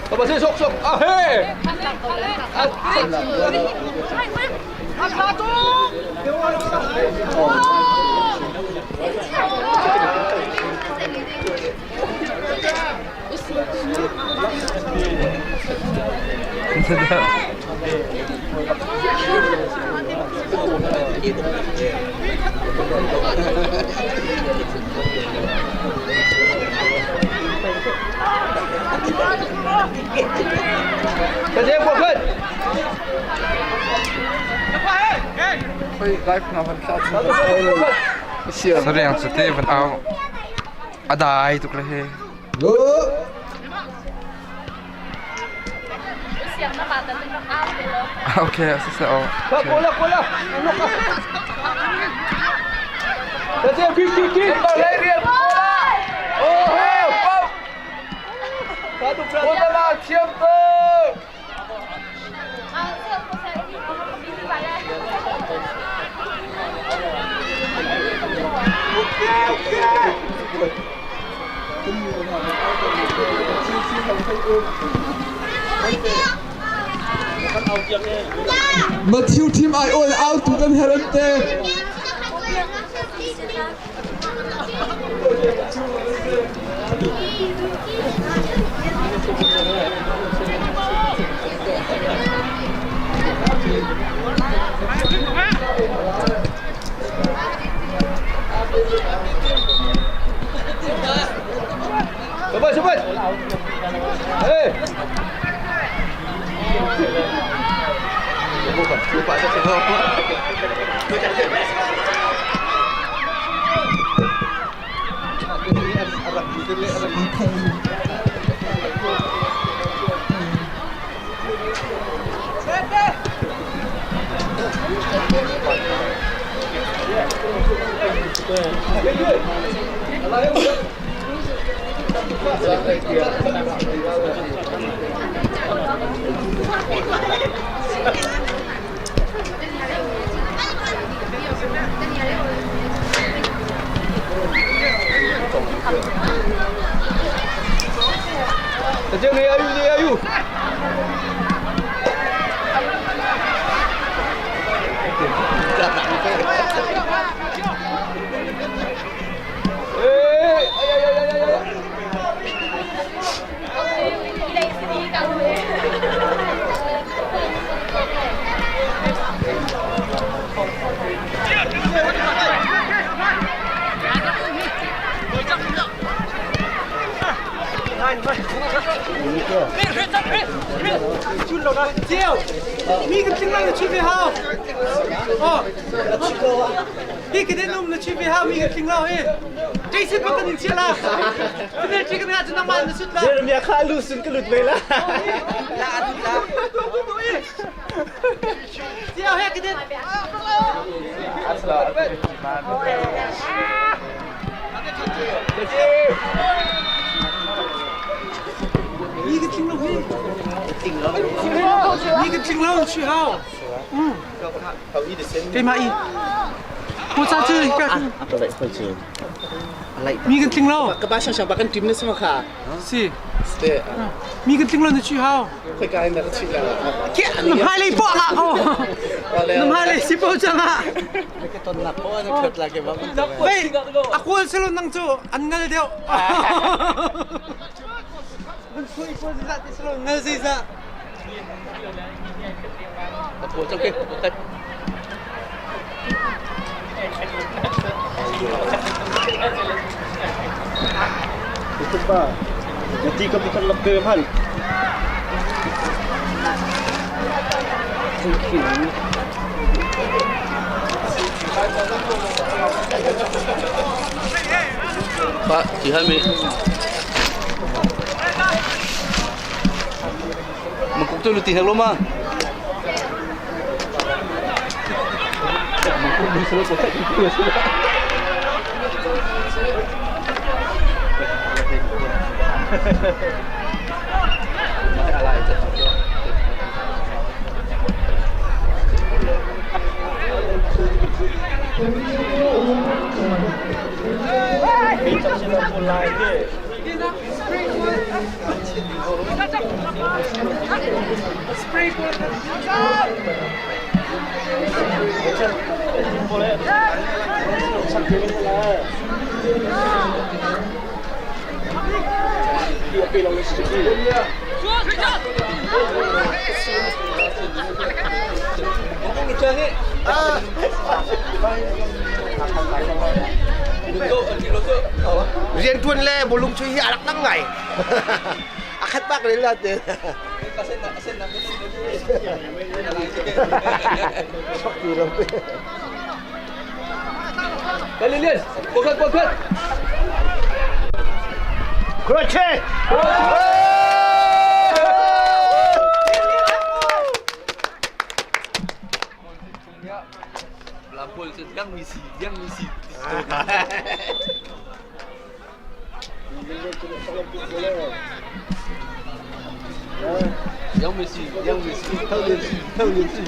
Bapak sok sok. Ah hey. 再见，过分。 Sorry ang sute van au adai tuk le he. Okay, 是哦。过来过来，再见，去去去，来点过来。哦嘿，我的妈，天分！ Matthew team ai all out tu kan heran te. Cepat, cepat. Hey. Lupa saya semua. Ayu, ayu. 你个听那个区别好，哦，你给点弄的区别好，你个听了嘿，这次不跟你切了，今天这个那只能买的是了。这面看路顺个路对了。这样嘿，给点。你个听了嘿，你个听了去好，嗯，对吗？一，我咋这个？你个听了？个把想想把跟对面什么卡？是。对。你个听了你去好。会干那个去了。那还来报了哦，那还来是报账啊？喂，阿哥是了能做，安个掉。 Itu pa. Jadi kau bukan lebih kan? Pak, Cihami. Mangkuk tu lu tinggal lo mah. Mangkuk lu selalu kotak itu ya sudah. Rian tuan le bolong chui hi arak tang ngai. Akhat pak le la te. Sok tu ram te. Kali lian, kuat kuat kuat. 그렇지. Lampul yang misi, yang misi. Yang misi, yang misi, tahu dia si, tahu dia si.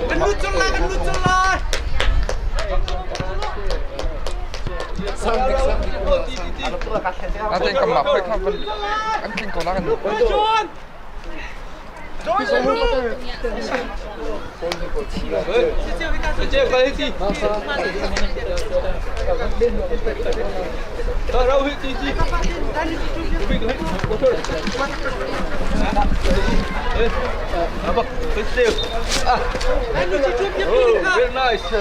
Kan lut cang la, kan lut cang la. Natin kamak kan king ko na kan. Very nice.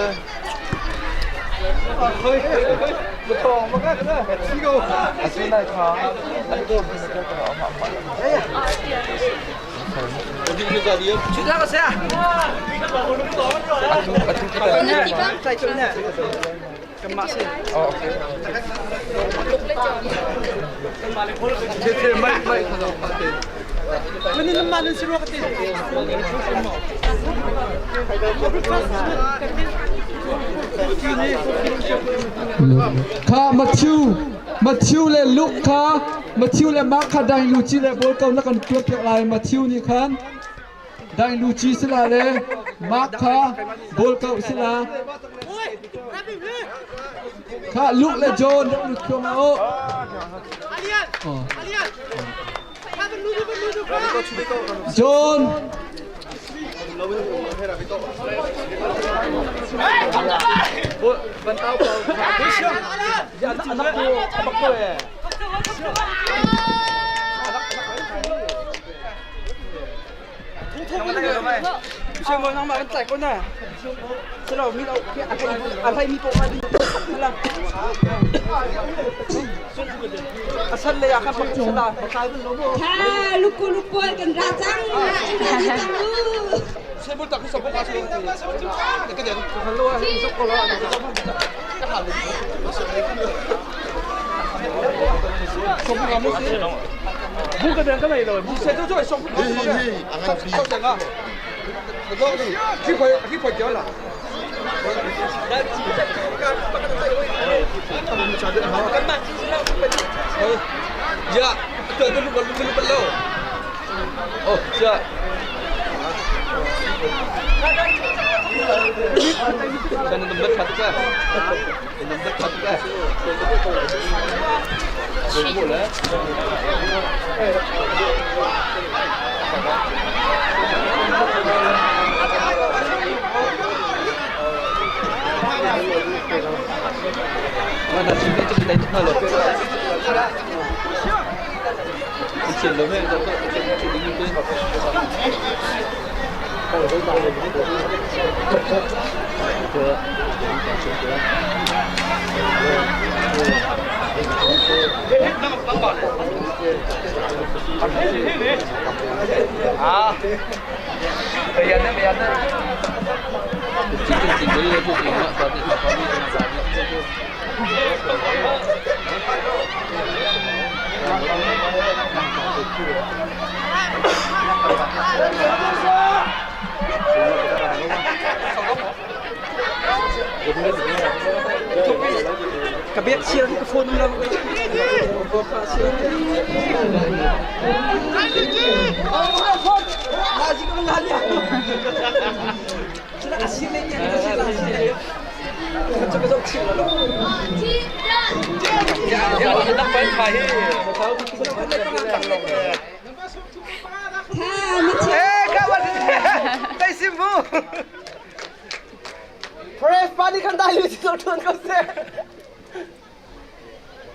Kha Matthew Matthew le Luke kha Matthew le Mark kha daing luci le bawl ko na kan tuah piak lai. Matthew nih khan daing luci sila le Mark kha bawl ko sila. Kha Luke le John rak lut thluahmah u. John Tha luku luku kan ra cang ra cang u. Tha Matthew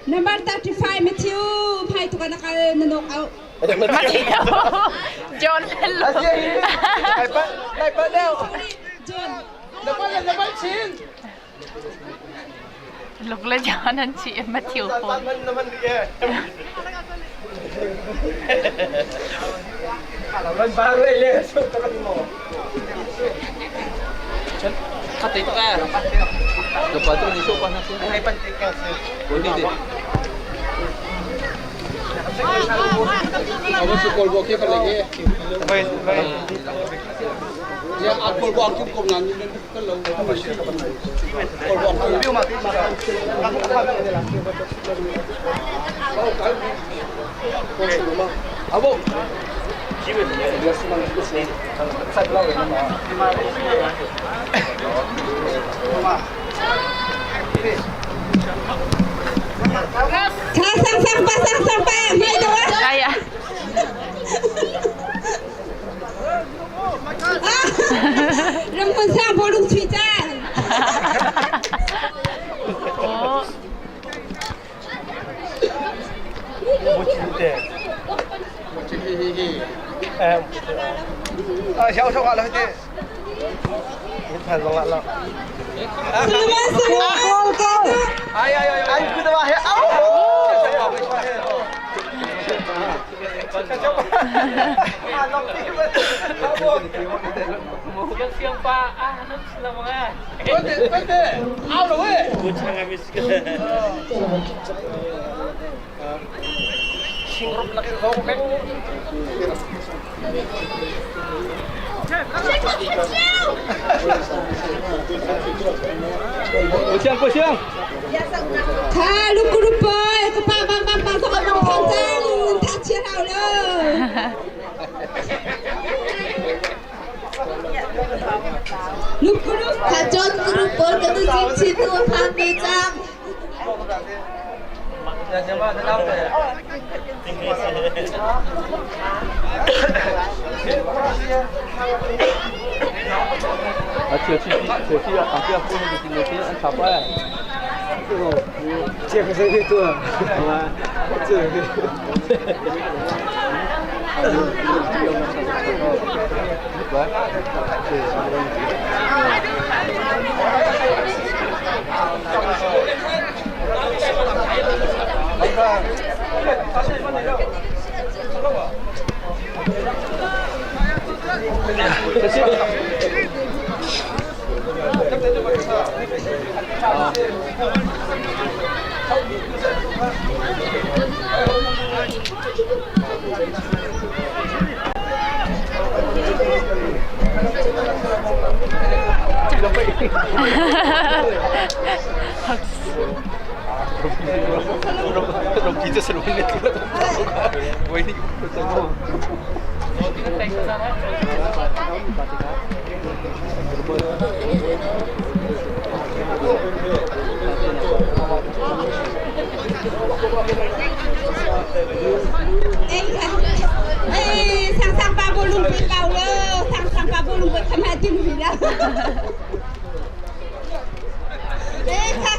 Number 35 Matthew phai tu kan kal na nok out. Matthew John le Luke. John. Luke le John an chi Matthew phone. Tha sang sang pa sang sang pa mai do ah. Aya. Ah. Bawlung chuih caan. Kha lungkurup pawl ka pa bang bang bang thok bang thang cang thang chia hau lo. Lungkurup Kha John group pawl kan u chin chin tu phan ve cang. Eh, sang sang pa bawlung pe pau lo, sang sang pa bawlung pe kham ha tim hi la. Eh, kha.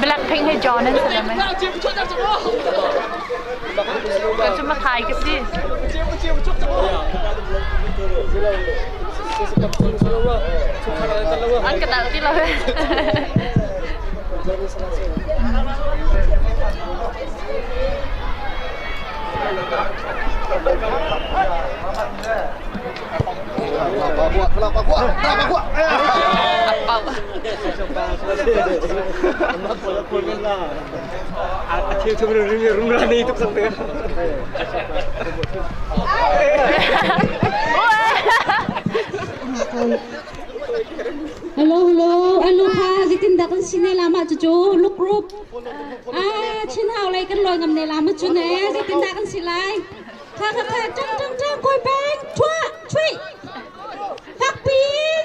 Blackpink he John an si lo mei? Kan cu Mathai ka si. An ka dal ti lo. si ne la ma cu cu luk group. Ah chin hau lei kan lawi ngam ne la ma cu ne zeitin dah kan si lai. Kha kha kha ṭang ṭang ṭang kawi peng thua chui. Fak pin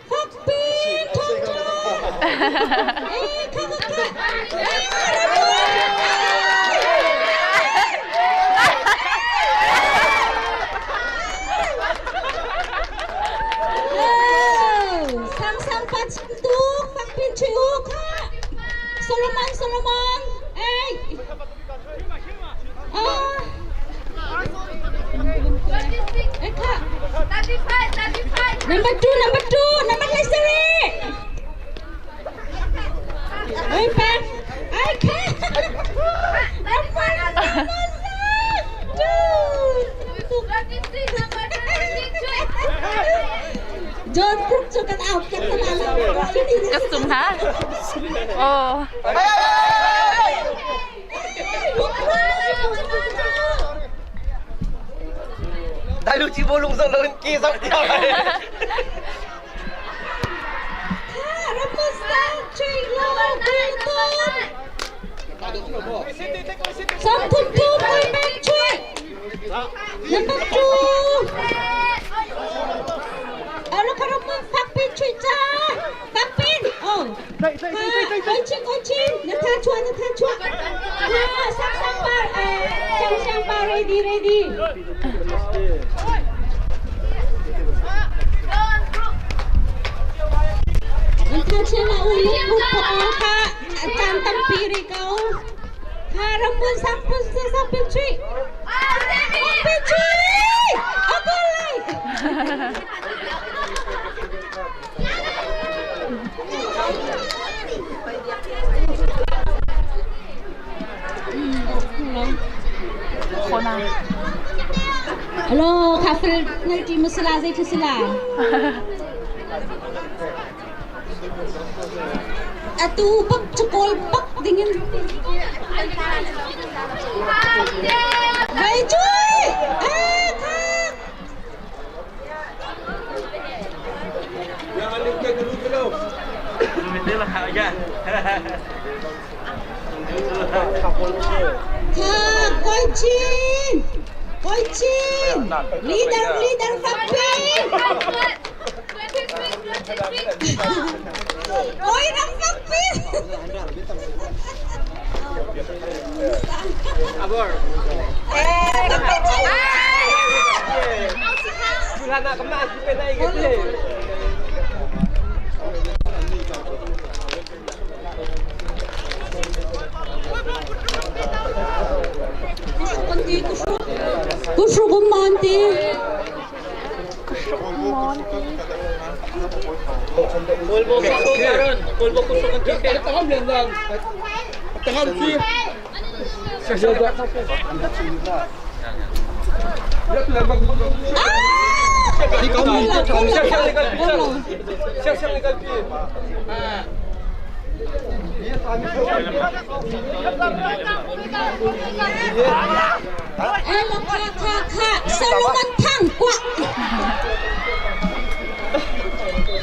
fak pin ṭhang ṭhang. Eh kha kha kha. Sang sang pa chim tuk fak pin chui u kha. Solomon Solomon. Hey. Ah. Eh kha. Number 2 number 2 number 3. Oi pek. Ai kha. Number John Cook cu kan au piak na la lo. Ka sung ha. Oh. Dai lu chi bo lung zo lo ki zo ti Sangthum tu koi pek chui. Number 2. Alo karo mo fak pin chui cha. Fak pin. Oh. Koi chin koi chin. Na tha chua na tha chua. Ha sang sang par eh chang chang par ready ready. Nan tha chia la u luk luk ko kha caan tampi rih ko. Kha rampun sang pun sang pin chui. Pin chui. Ako lai. Khona. Hello, kha fel ngai ti masala zei khi sila. Atu bak chakol bak dingin. Vai chui. Ah, kha. Kha koi chin. Koi chin. Leader leader fakpin. Oi ram fakpin. Eh, fakpin chin. Kusrugumanti. Elo kha kha kha Solomon Thang kwa.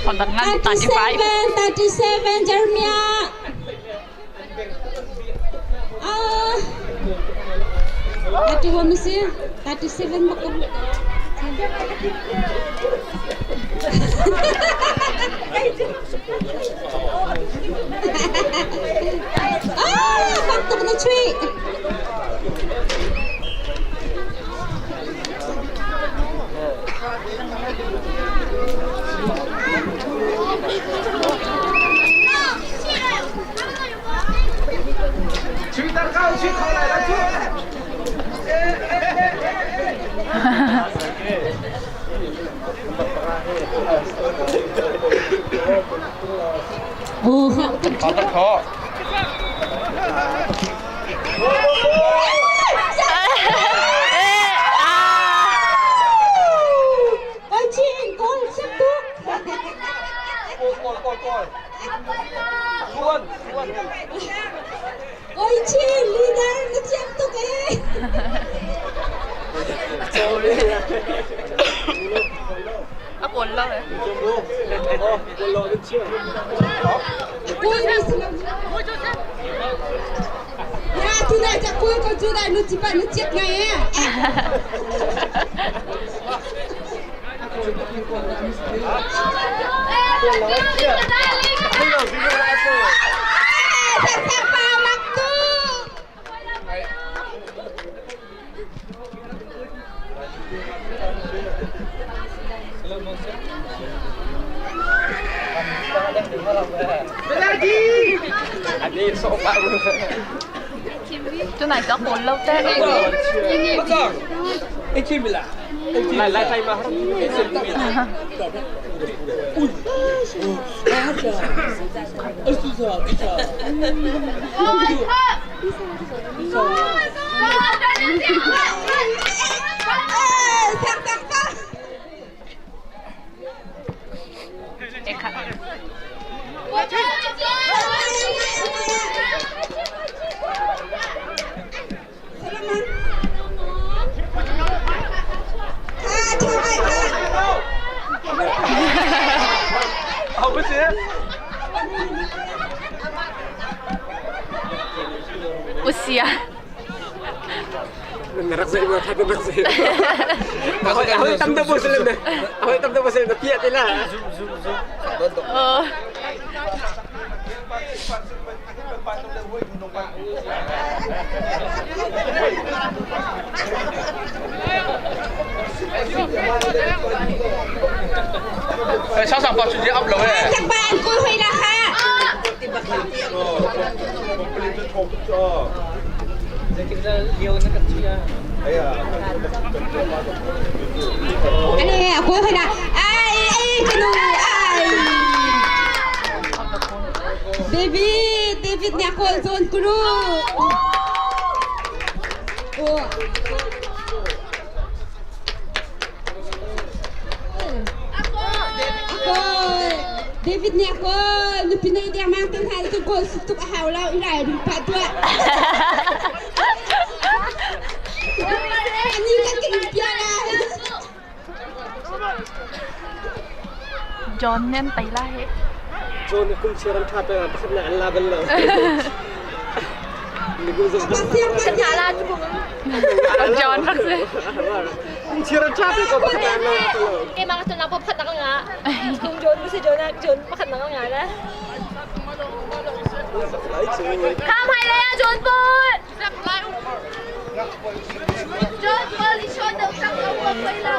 35. 37 Jeremiah. Ah. 31 mesti 37 makan. Ah, faktor na chui. Oh, 好。 Oi chin, gol siap tu. Oi chin, leader na siap tu eh. A kawl lo eh. Ya, tu dah cak kul kau tu dah nu cepat nu cek ngai ya. Tunai ka kawl lo te. Usia. Oh. Các bạn cô huy là ha. Anh này cô huy là ai ai cái nụ ai. David, David nhà cô zone kuru. Oh. Ako, David ni ako, nu pinay dia mang tang hal tu ko sutuk hau lau irai di pak tua. Ani kan kena piara. John nen tai la he. John rak si. Kay mga tunang po pakhat na nga. Kung John mo si John, John pakhat na nga na. Kam hai le John Paul. John Paul isyo daw sa ko ko lang sa la.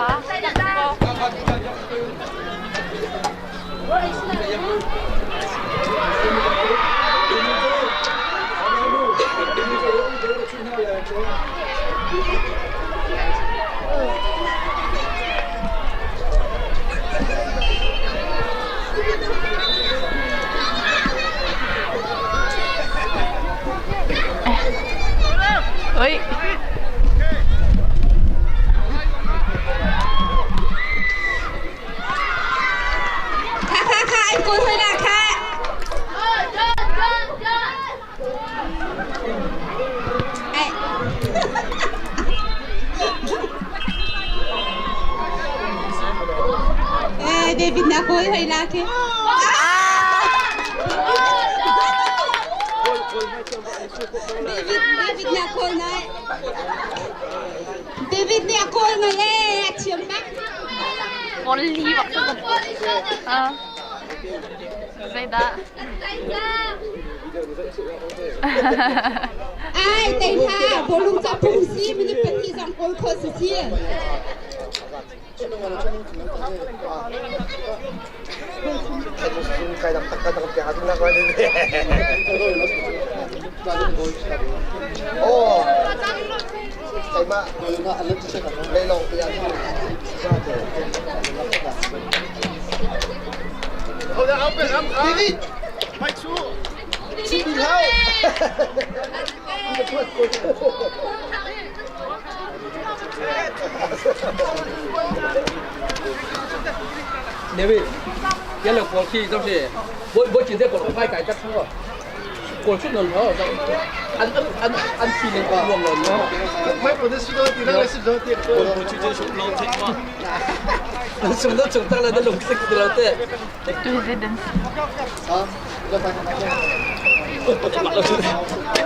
Oi. Kha kha kha anh cô thôi là kha. John John John. Ai. Eh, David na cô thôi là kha. David, David na cô này. David na cô này le, chiếm bác. Mon li bak sa. Ah. Zaida. Ai, tay ha, bố lung cho phung si, mình đi bật dòng cô khô si si. David, 一路過去就是，我我現在過來派解得出。Kawl chun lo lo an an an fi le luang lo lo. Sung do chung tak le na lung sik ti lo te.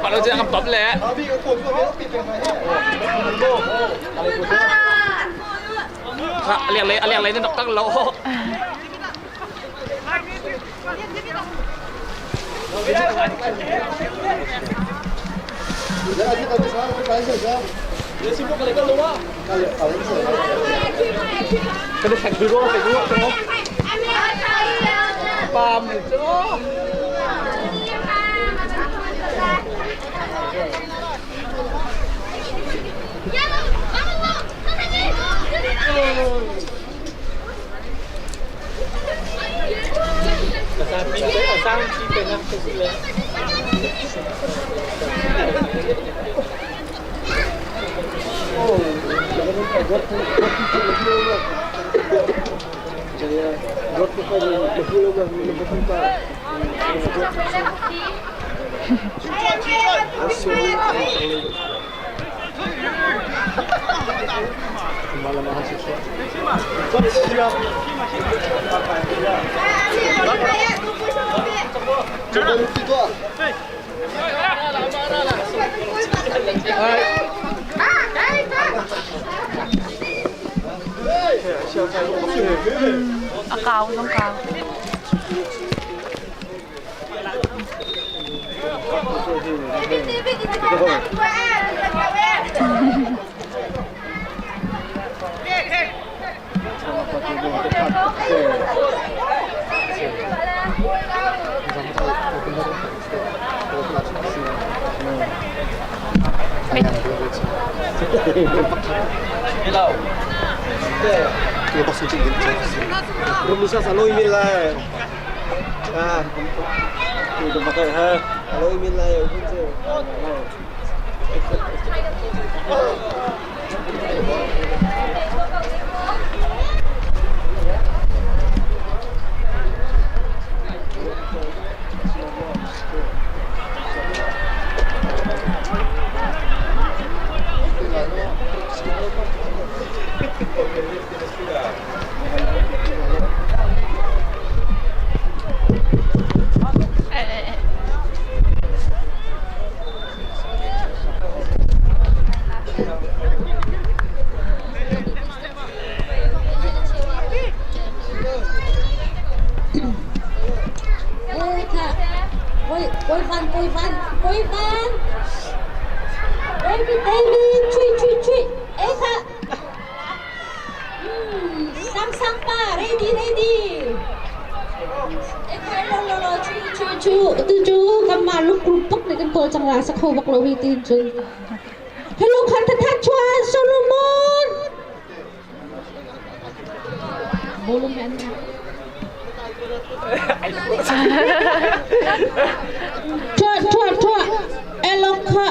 Bạn lo chuyện bấm lẹ. เรียกเลยเรียกเลยนั่นตั้งโล ก็ได้แข่งคือร่วงไปด้วยใช่ไหมปาล์มจ้า A kau zong kau. Ôi Văn David David chui chui chui Ê kha Sang sang pa ready ready Ê kha lo lo lo chui chui chui Tu chu kan ma luk luk pak ne kan kol chang la sa kho bak lo hi tin chun Hello khan tha tha chuan Solomon Bolong men Chua chua chua Elok kha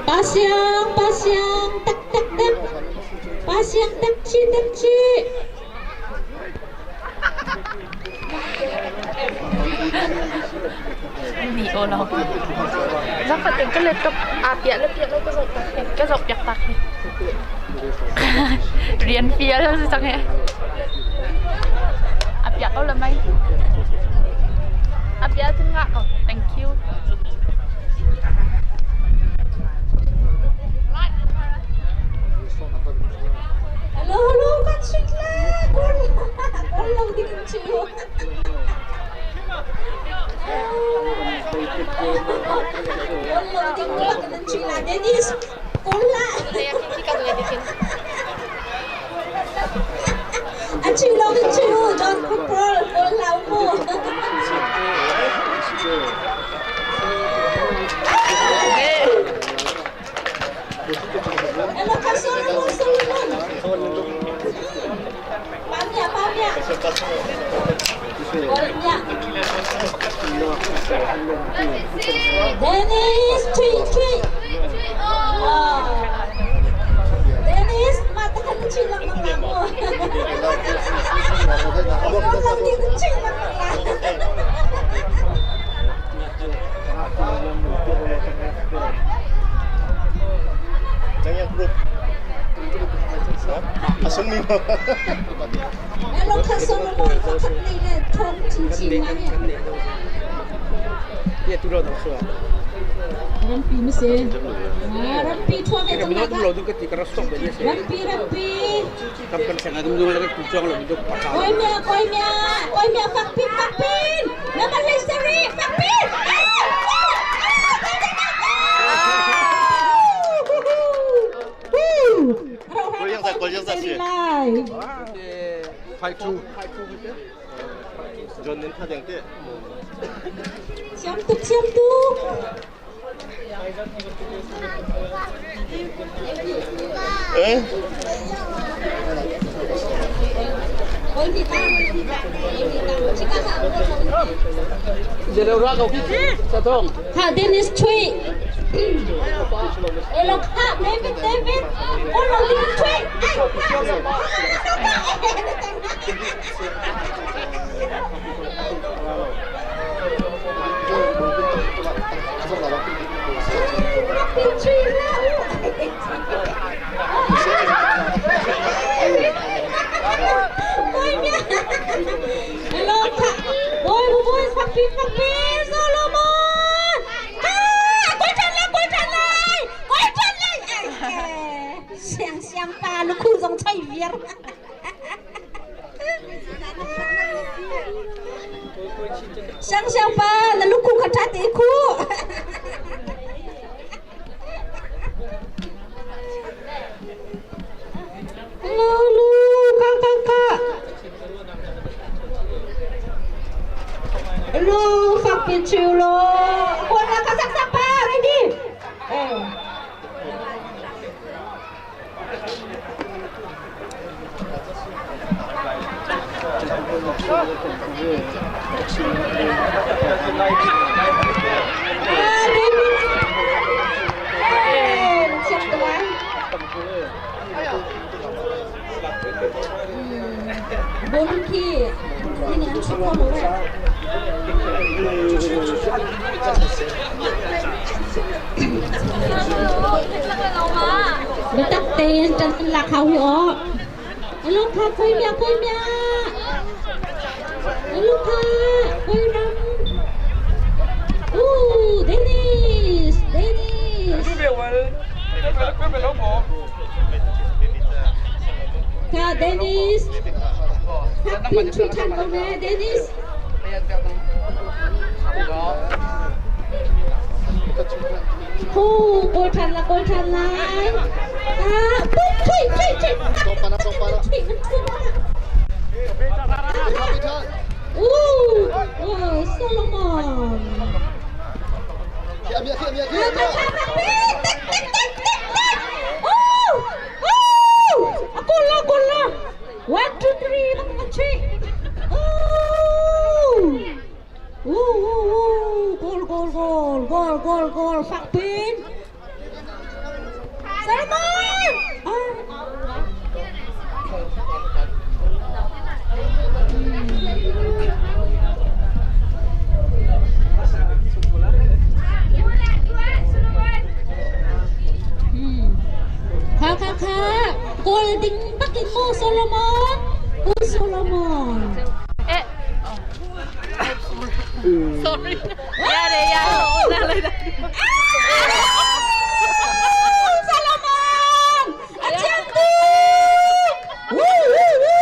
Pasyang pasyang tak tak tak Pasyang tak chi tak chi Ni o lo. Zak fatin ka laptop a pia le pia lo ka zok tak he. Ka zok piak tak he. Rian fia lo si chang he. A pia ko la mai. A pia chun nga ko. Thank you. Hello hello kan sweet la Kol kol lang din chu Kol lang din ko kan chui la Dennis Kol la Anh chịu đâu anh chịu John Cooper Kol la mo Hello Kak Solomon Solomon Pamnya pamnya Kolnya Dennis chui chui Oh. Dennis mata kan chui lang lang lang mo. Kol lang din chui lang lang Elo kha Solomon pakhat nei le thawng chinchin ma he. Ye tu lo dang sua. Rampi mi si. Rampi thua ve Ka cang dum lo dum ka ti ka ra sok be se. Rampi rampi. Kam kan seng dum dum la ka tu chong lo dum pa ka. Koi mia koi mia koi mia fak pin fak pin. Nama lei sari fak pin. Siam tuk siam tuk. Ha Dennis Chui. Elo kha David David. Olo ding Chui. Ai Siang siang pa lu khu zong choi viar. Siang siang pa na lu khu kha tha te khu. Hello lu ka ka ka. Lu fak pin chiu lo. Kuan la ka sak sak pa ready. Eh. Ah, David. Eh, siap tuan. Bowling khi ini an chuk ko lo eh. Biatak tein ṭan an lak hau hi aw. Alo kha koi mia koi mia. Alo kha koi ram. Ooh, Dennis, Dennis. Kha Dennis. Kha pin chu than ko ne Dennis. Hu, kawl ṭhan la, kawl ṭhan lai. Ah, thui, thui, thui. Ooh, oh, Solomon. Oh, oh, aku lah, aku lah. 1, 2, 3, 3. Oh. Ooh, ooh, ooh. Goal, goal, goal, goal, goal, goal. Fak pin. Salman! Ah. Kha kha kha. Goal ding bakin mo Solomon. U Solomon. Eh. Sorry. Ya deh ya. Solomon! A chiang tuk! Woo woo woo!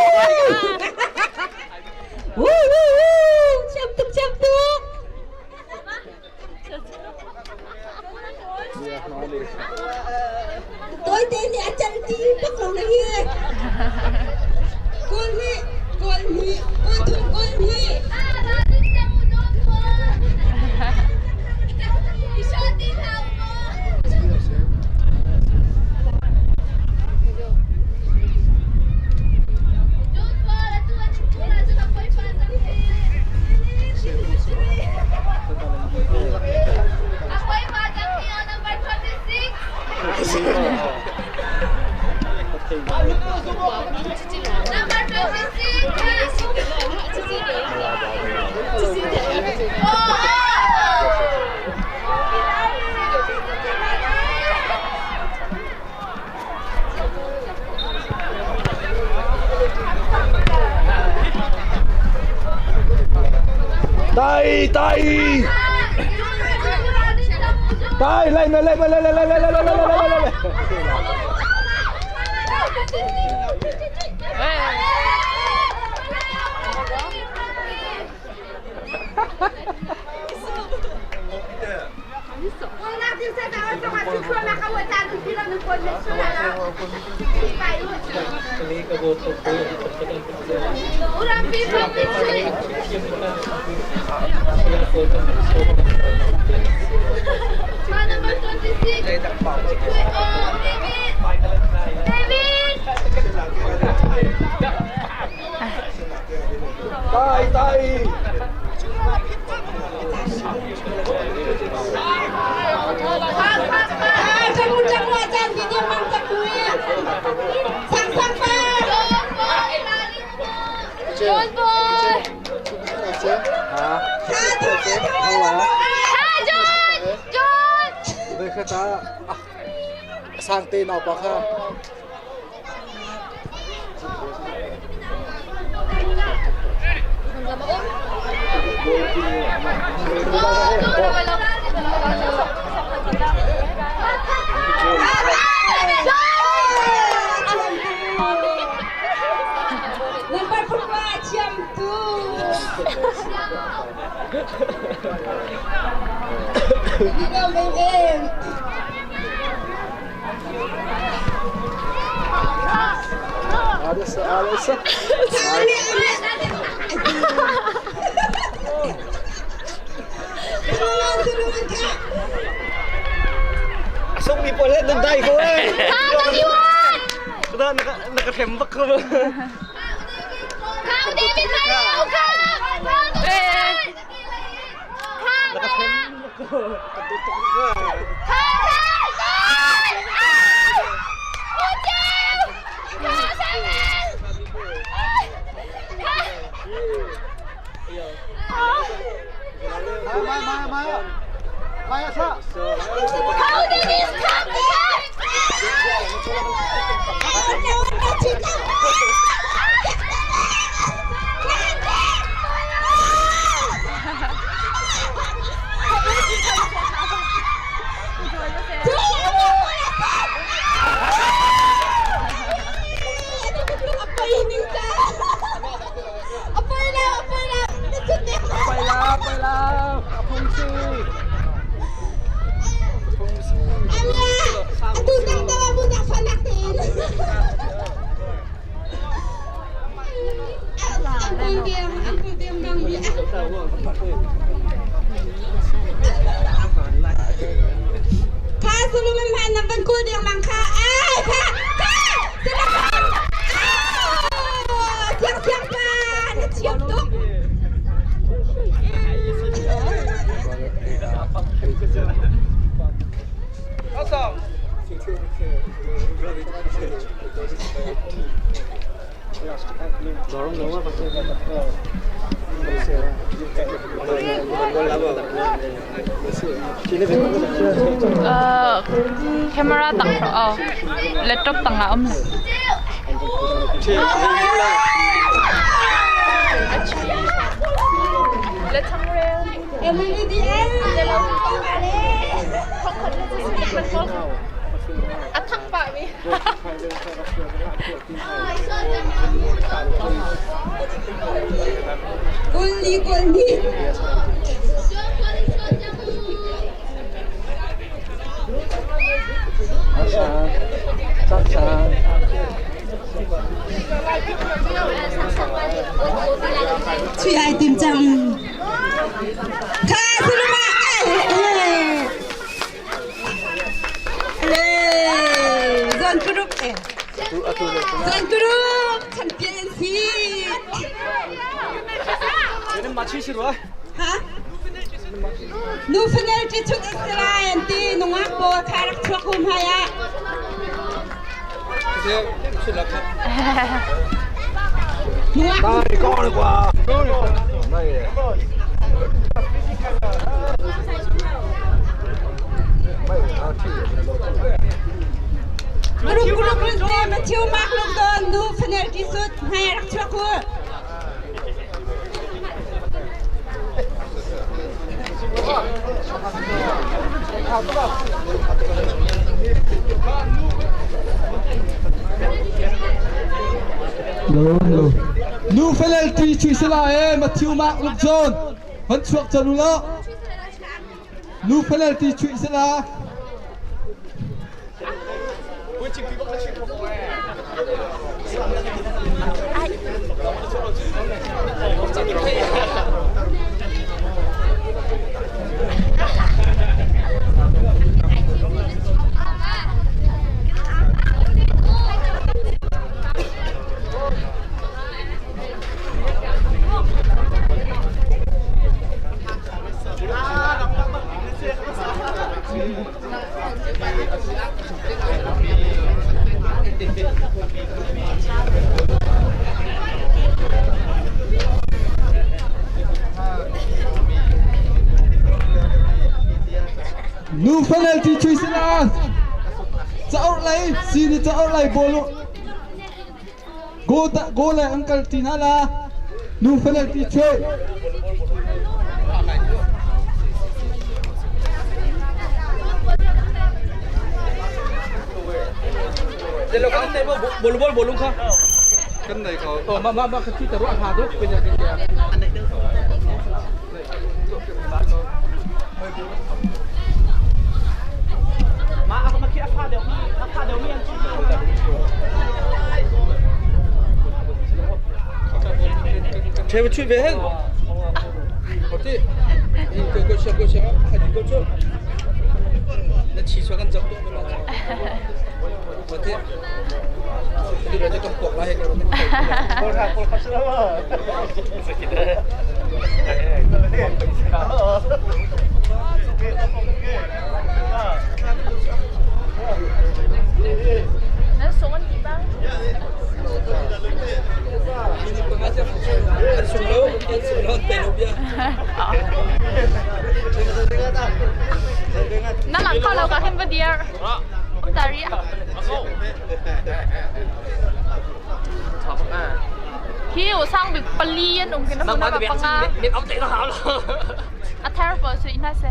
Woo woo woo! Chiang tuk chiang tuk! Tôi tên thì a chal ti bak lo na hi. Goal hi, goal hi, goal thum goal hi. Tai tai. Tai lai lai lai lai lai lai lai lai lai lai lai lai. Tai tai. Sang te nau pa kha. Asung mi pawl he nan dai ko eh. Na ka hrem bak ko. Na ka hrem bak ko. Camera tang oh laptop tang ah um le. Chui ai tim cang. Kha suluma Le zon group eh. Zon group champion si. Ha? Nu fanel ti chut Israel an ti nungak pawl kha rak chuak hum hai ah. Group group te Matthew Mark Luke don nu fanel ti sut hai rak chuak hu. Hello, hello. Nu penalty chui sila e Matthew Mark Luke John. Van chuak chan u law. Nu penalty chui sila. Nu penalty chui sila. Caur lei si ni caur lei bol go ta go le uncle ti hna la. Nu penalty chui. Bol bol bolung kha. Kan nei ko. Oh, ma ma ma kati taruh ha tu punya dia. Ma aku maki apa dia mi apa dia mi yang Che chui về hen. Oti. Ko ko che ko che ha ko che. Na chi chua kan chok ko la. Oti. Di raja kan pok lah Bol ha bol khas la. Nan sung an ti bang. An sung lo, an sung lo te lo bia. Na lang kho lo ka khin va dir. Om tari. Hi u sang bik pali an um kin na ba panga. Mit ông chạy nó hảo lo. A thar pa su ina se.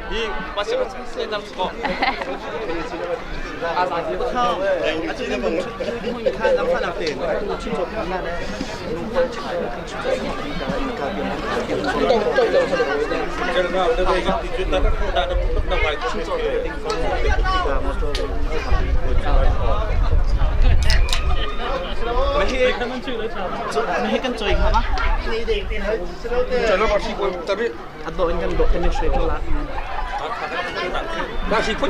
Hi, masih masih dalam skor. Mấy cái chơi hả má? Cho nó vào xí quên tapi Atau ini kan dok kena straight lah. Ba si phoi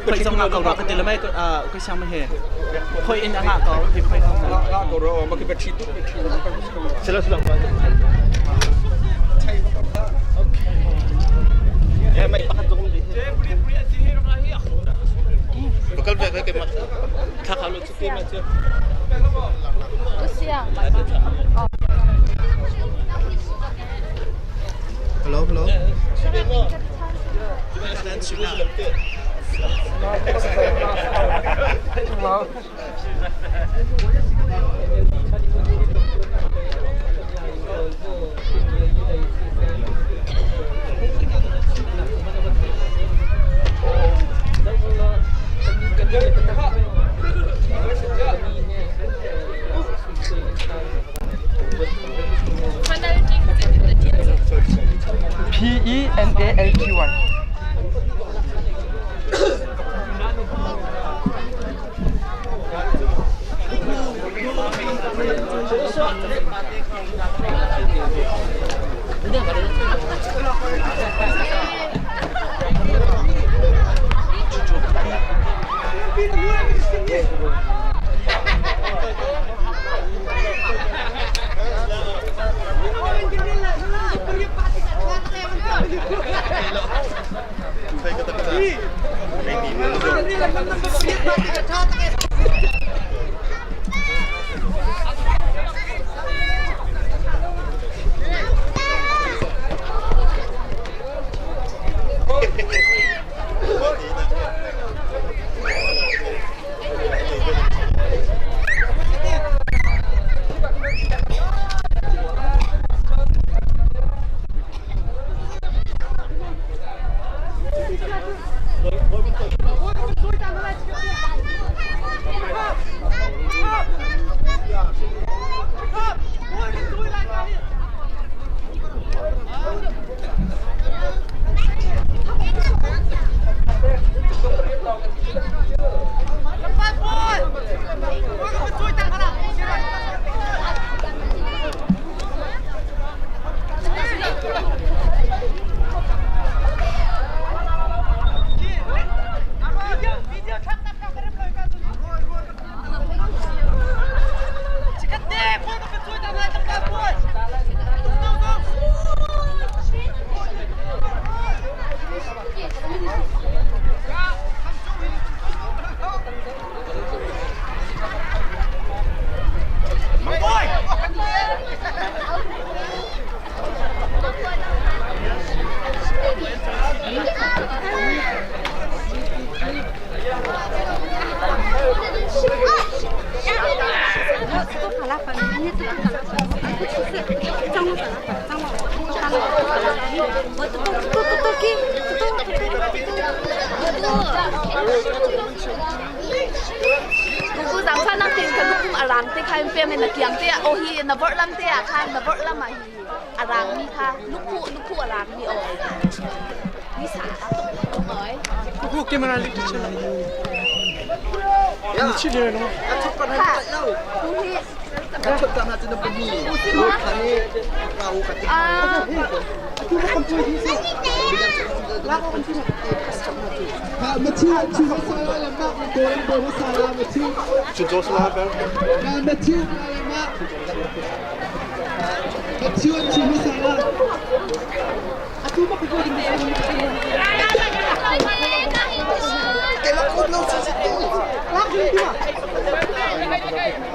ไปส่งงานกับเรากันเดี๋ยวไม่ก็ก็ช่างไม่เห็นค่อยอินอ่ะก็ที่ค่อย La ko ro ma ki bet chi tu bet chi tu. สลับสลับ Eh, mai pakat dong di. Bakalไปke mat. Kakak lu cuti macam. Tu siang. Oh. Hello, hello. P E N A L T Y. Arang te kha in pem in na kiang te ah oh hi na vorh lam te ah khan na vorh lam ah hi arang mi kha lukhu lukhu arang mi oh ni sa a tuk oi. Kuku camera lik chala. Ni chi le no. Kha tu hi Matthew chu masala le mak na kawl an bo masala Matthew. Chu jo sala ber. Matthew le mak. Matthew an chu masala. Atu ma ko ding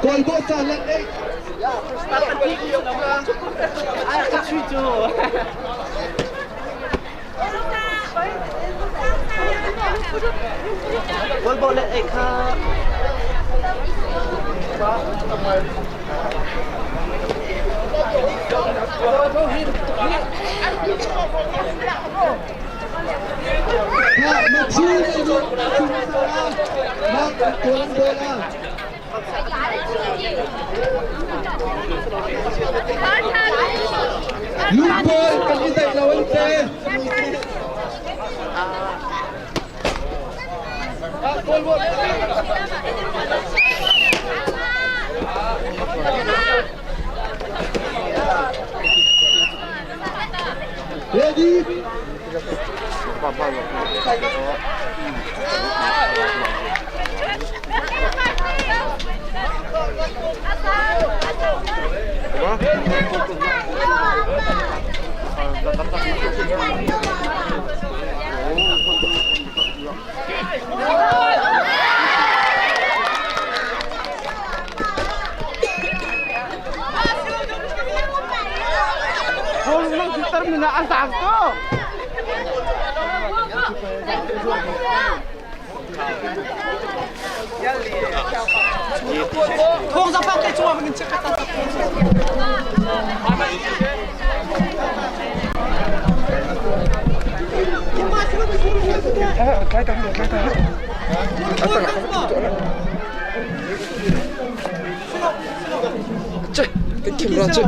Kawl bo sa let ei. Matthew le mak chu masala. Mak kawl an bo la. Lungpawl kan i daih lo an te. Ready? Cái camera chứ.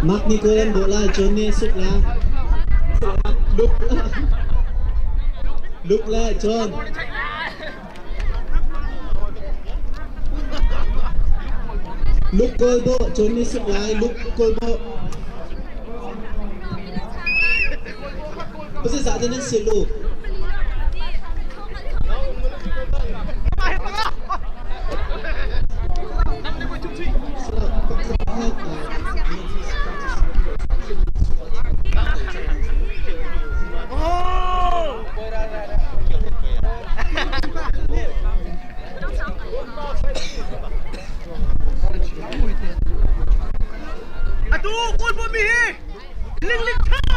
Mark Nicolan bawh lai John nih suk la Luke Luke le John Luke goal bawh John nih suk lai Luke goal bawh 不是啥子能写路。 Atu kawl mi hi ling ling thai.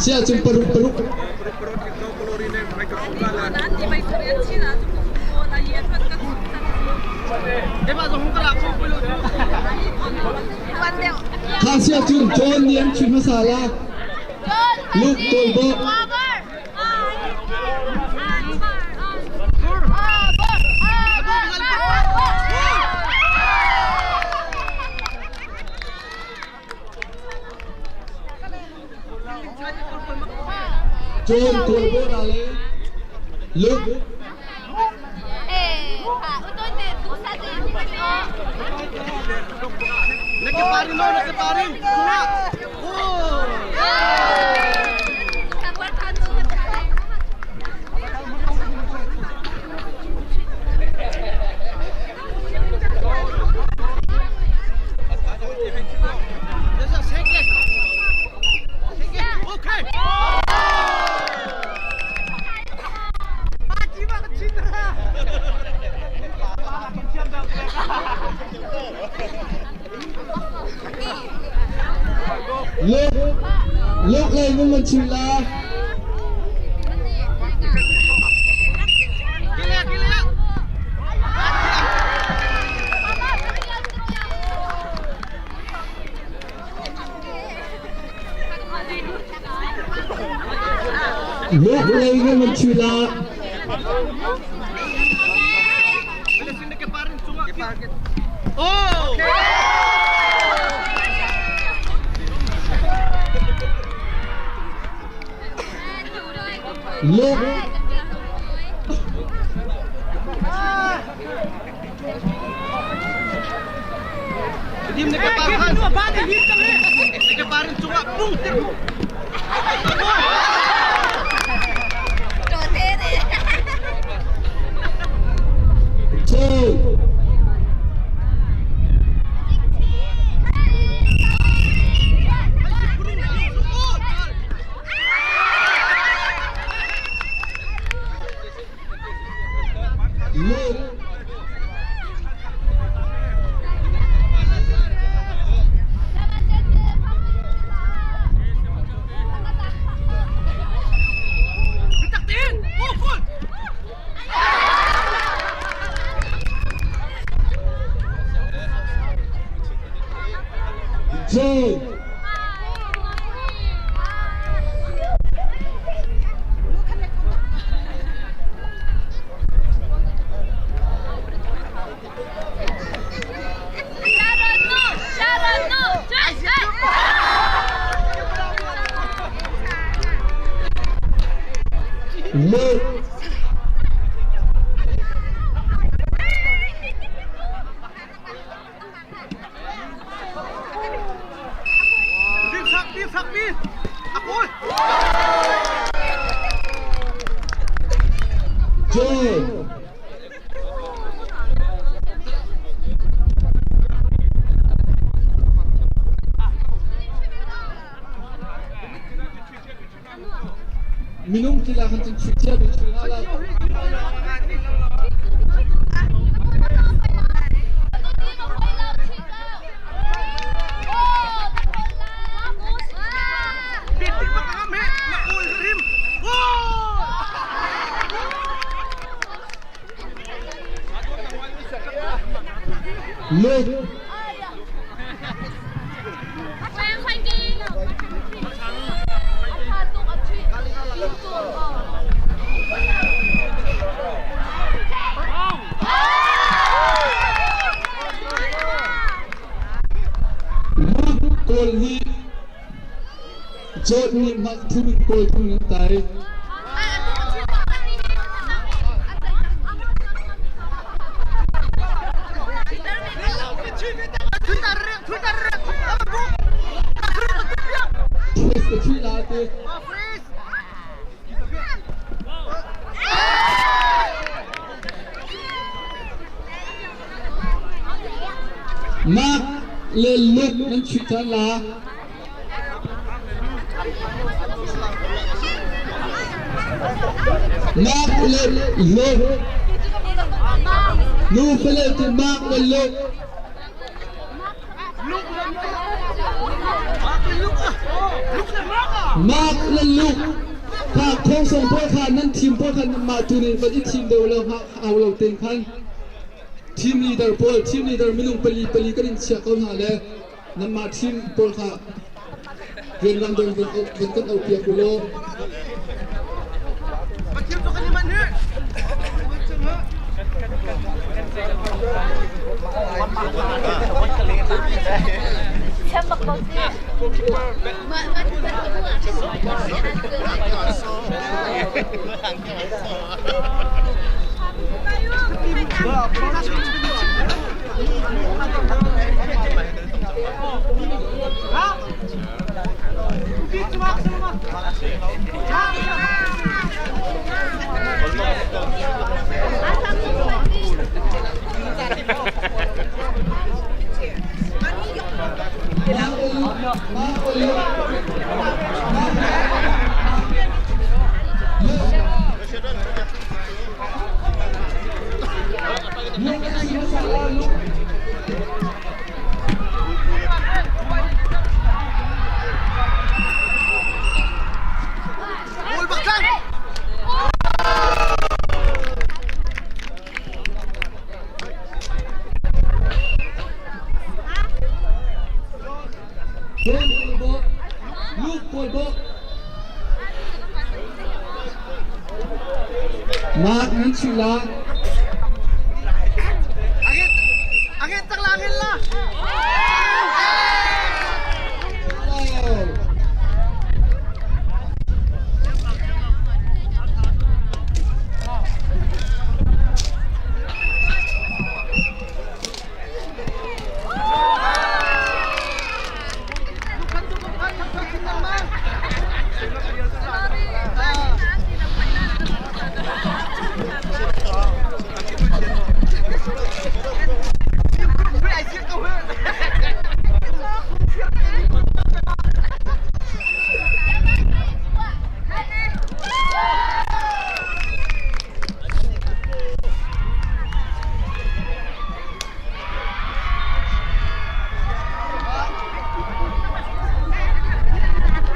Sia cun paruk paruk. Kha sia cun John nih an chim hmasa la. Luke Tolbo. John Tolbo ra le Luke. Luke Luke lei mun man chim la. Luke lei mun man chim la. Luke Two. Luke. Two. Luke. John. Minung tila kan cun chuih cia mi chuih hlah la. Luke. Luke kawl nih John nih mak thum in kawl thum in tai. ka chuih la ti. Mark le Luke nan chuih caan la. Mark le Luke. Nu fale tu Mark le Luke. Mark le Luke kha khongsong pawl kha nan thim pawl kha nanmah tu nih van i thim deuh lo hau lo tein khan team leader pawl team leader minung pali pali kan in chiah ko hna le nanmah team pawl kha rianrang deuh van kan auh piak u law. Mark nan chuih la.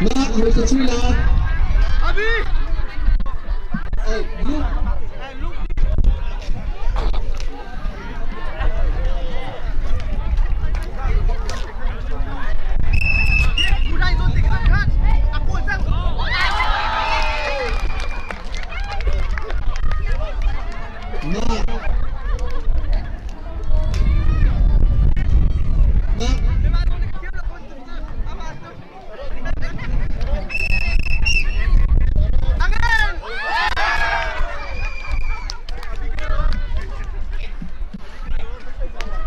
Mark hoi ka chuih la. Oh, Luke. Mark. Mark.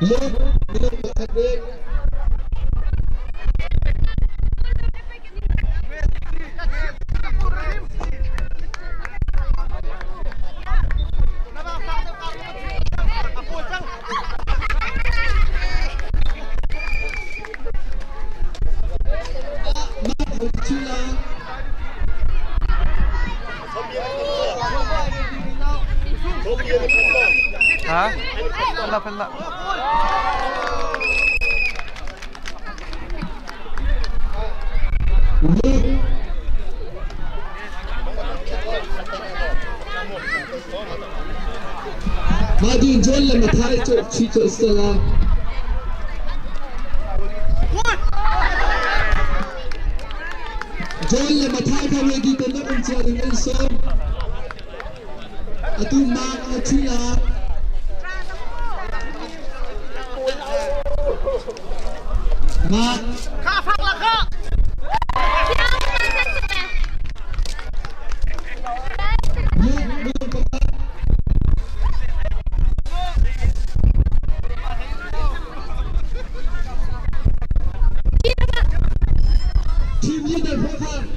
Luke minung pakhat ve. Mark hoi ka chuih la. Ha? Pala pala. Luke. Mah dun John le Mathai cu chuih cu a si la. John le Mathai kha ready te nak um cia ding an sawm. Atu Mark a chuih la. Mark. Luke minung pakhat. Team leader pakhat.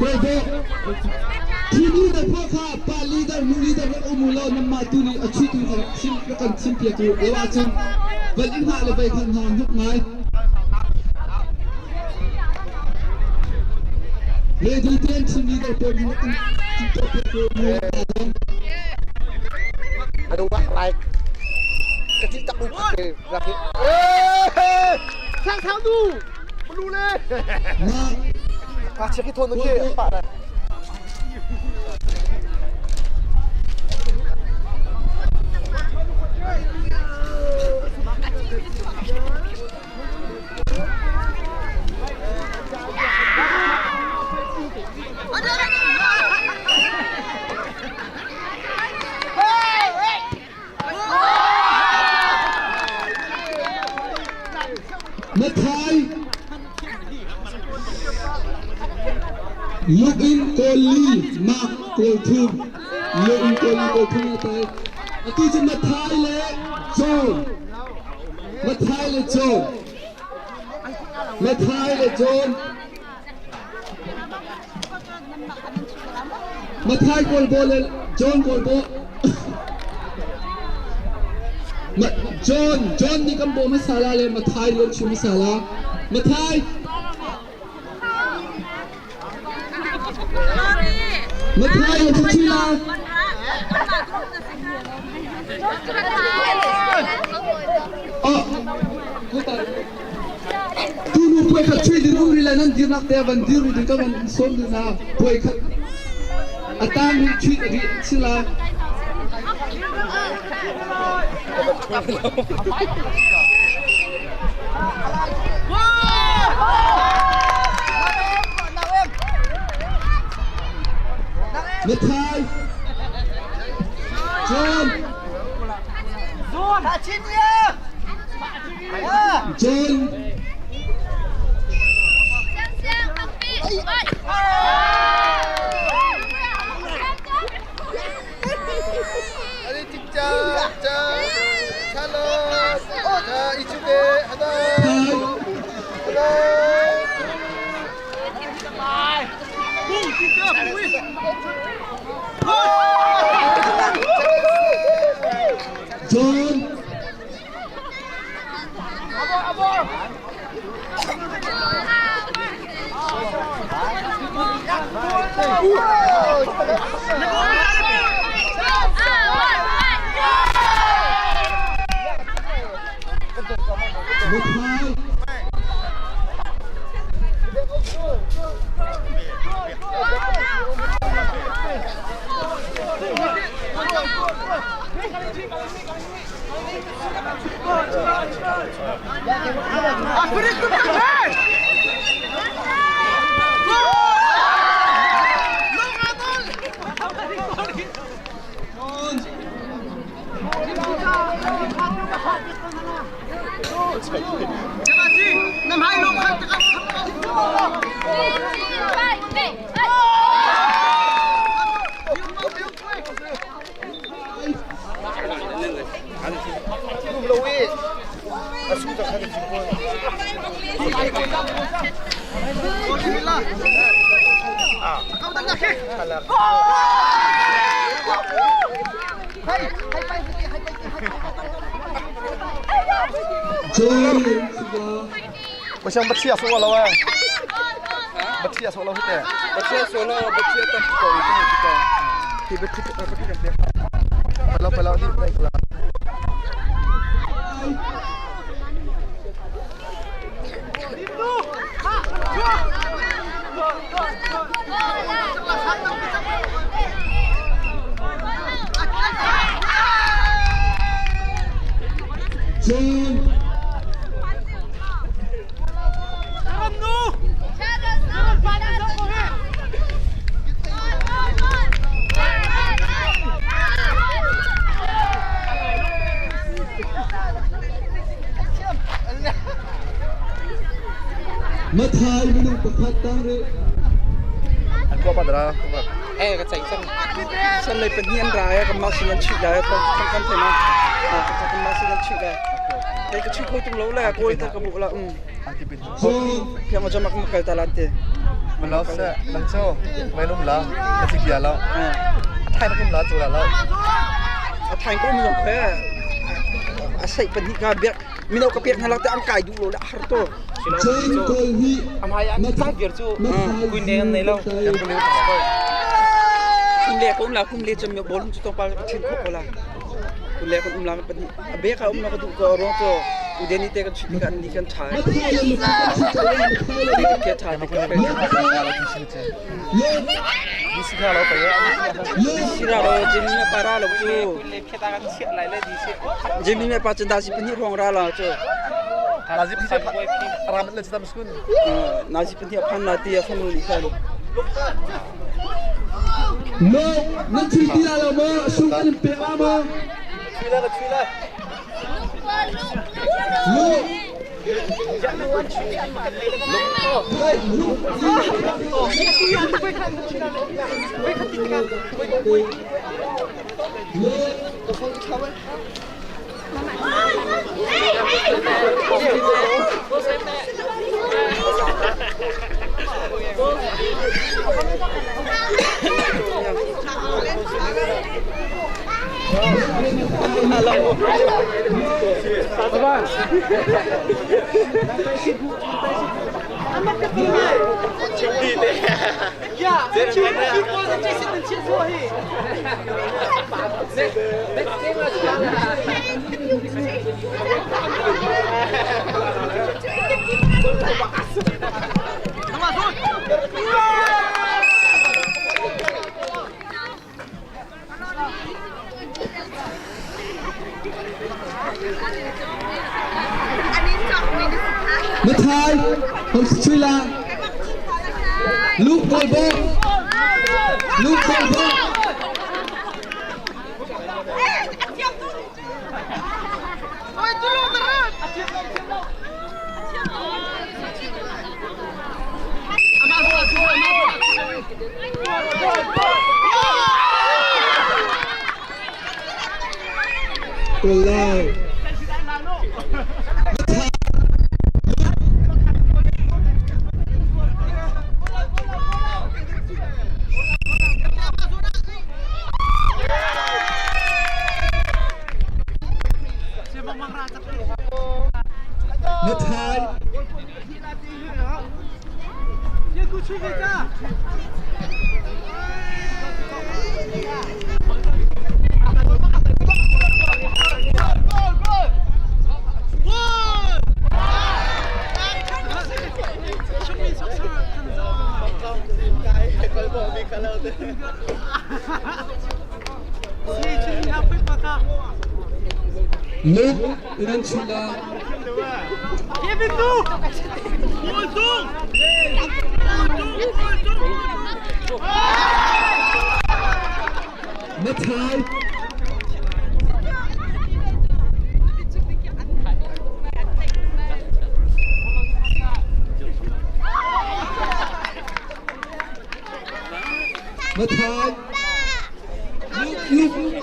Kawlbawh Team leader pawl kha pa leader nu leader rak um u law nanmah tu nih a chuihtu kha rak chim rak kan chimpiak u lo ahcun van i hngah le vei khan hna hnuk ngai. Lady ten team leader pawl nih rak kan chimpiak u nu le pa zong. Anu wak like ka ti tak u ke rak hi. Thang thang du. Blue le. Pa chia khi thon khi pa na. Mathai luk in kawl li mak kawl thum luk in kawl li kawl thum a tai atu cu Mathai le John Mathai le John Mathai le John Mathai kawl baw le John kawl baw John John nih kan bawh hmasa la le Mathai nih kan chim hmasa la Mathai Mathai na chim la Oh Tunu puai khat chui ding um rih le nan dirnak te van dir rih ding ka van sawm ding na puai khat a tang rih chui rih sila. Mathai John John John Muthai Pasang bathia so lo eh. Bathia so lo hite. Bathia so lo bathia tam ko i ti ko. Ti bathia bathia kan pek. Palo palo di palo. John Mathai minung pakhat tang rih. An ko padra. Eh ka chai sang. San lei pahnih an ra ka ma sin an chuih lai thong kan thei ma. Ka ma sin an chuih lai. Kai ka chuih kho tung lo le kawi ta ka bu la um. Phiang ma jamak ma kal ta lan te. Malo se lang cho mai num la ka ti bia lo. Thai ba kum la chu la lo. A thai ko mi khe a sei pan hi ka biak mino ka pek hna lo te an kai duh lo le har to. Chen kol hi Amai an tang bir chu kuin ne nei lo. Kum le ko um la kum le cham bolum chu tong pa thin kho ko la. Kum le kan um la pan hi a be ka um la ka duh ko ro cho udeni te kan chut kan ni kan thai. Ni kan ke thai te kan Sira lo jimi me para lo chu. Jimi me pa chan da si pani rong ra la chu. Nazi phi ram le chitam skun. Nazi pani phan na ti phan ni khan. Lo nan chui ti la lo mo sung kan in pek la mo. Chui la ka chui la. Lo. Mathai, hom chui la. Luke goal ball. Luke goal ball. Goal lai. Mathai. Luke inan chula. Mathai. Mathai. Luke Luke.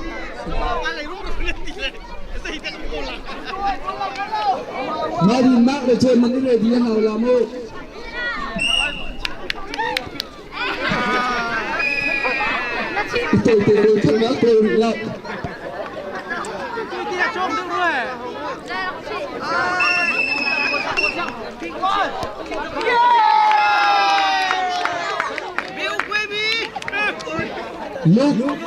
Mari mak le chon man i ready hau la mu. Tôi tôi tôi thân nó tôi là Luke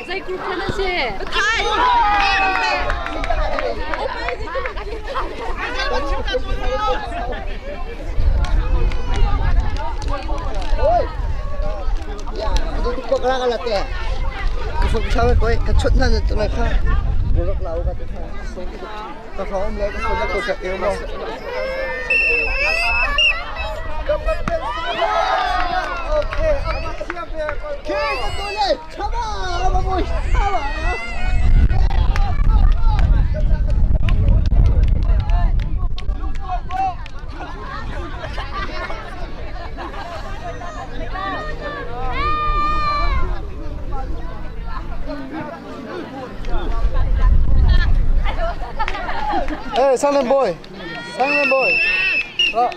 Zei group na si? Ka chut na na tu kha. Rak lau ka te kha. Ka hrawm le ka phone ko ka eu mo. Okay, okay, come on, boy, come on. Hey, Silent Boy. Silent Boy. Oh.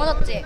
넘어졌지?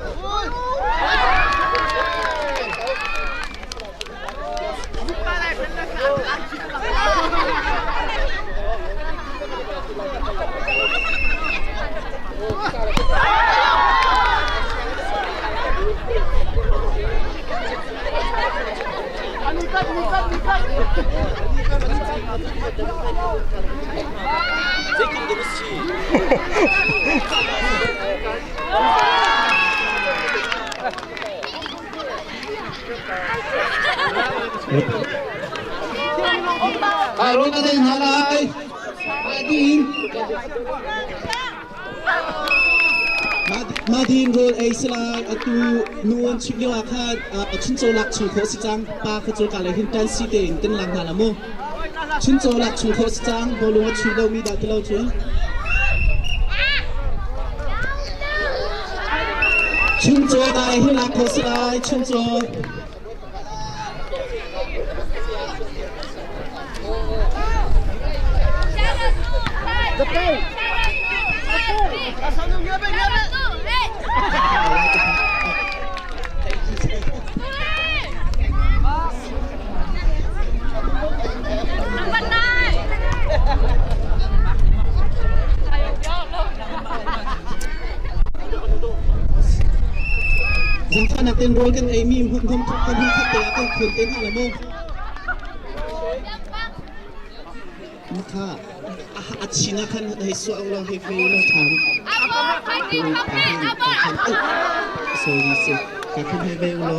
Arun na din halay. Madin. Madin rol ei sila atu nuan chim lio kha chuncho lak chung kho si chang pa kha chu ka le hin tan si te in tin lang na la mo chuncho lak chung kho si chang bolung chu lo mi da ti lo chu chuncho dai hin lak kho si lai chuncho Zangfahnak tein rawl kan eimi hmunhum kan hun khat te ah kan khun te hna la mu. Makha a chin ah khan hei suah lo hei ve lo ṭhan. Sorry si. Ka khan hei ve lo.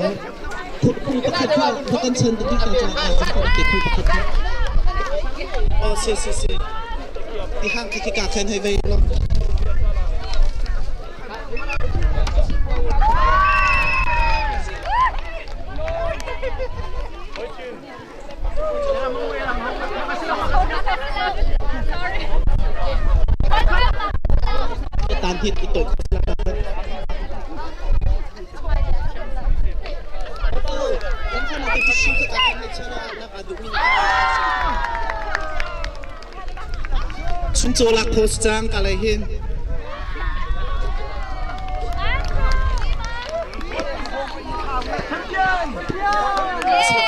Khu pakhat kha khu kan chan ti ka cha ka khu te khu pakhat kha. Oh si si si. Ti hang khi ka khan hei ve lo. Tan hit ito. Chungcaw lak kho si cang ka lei hin.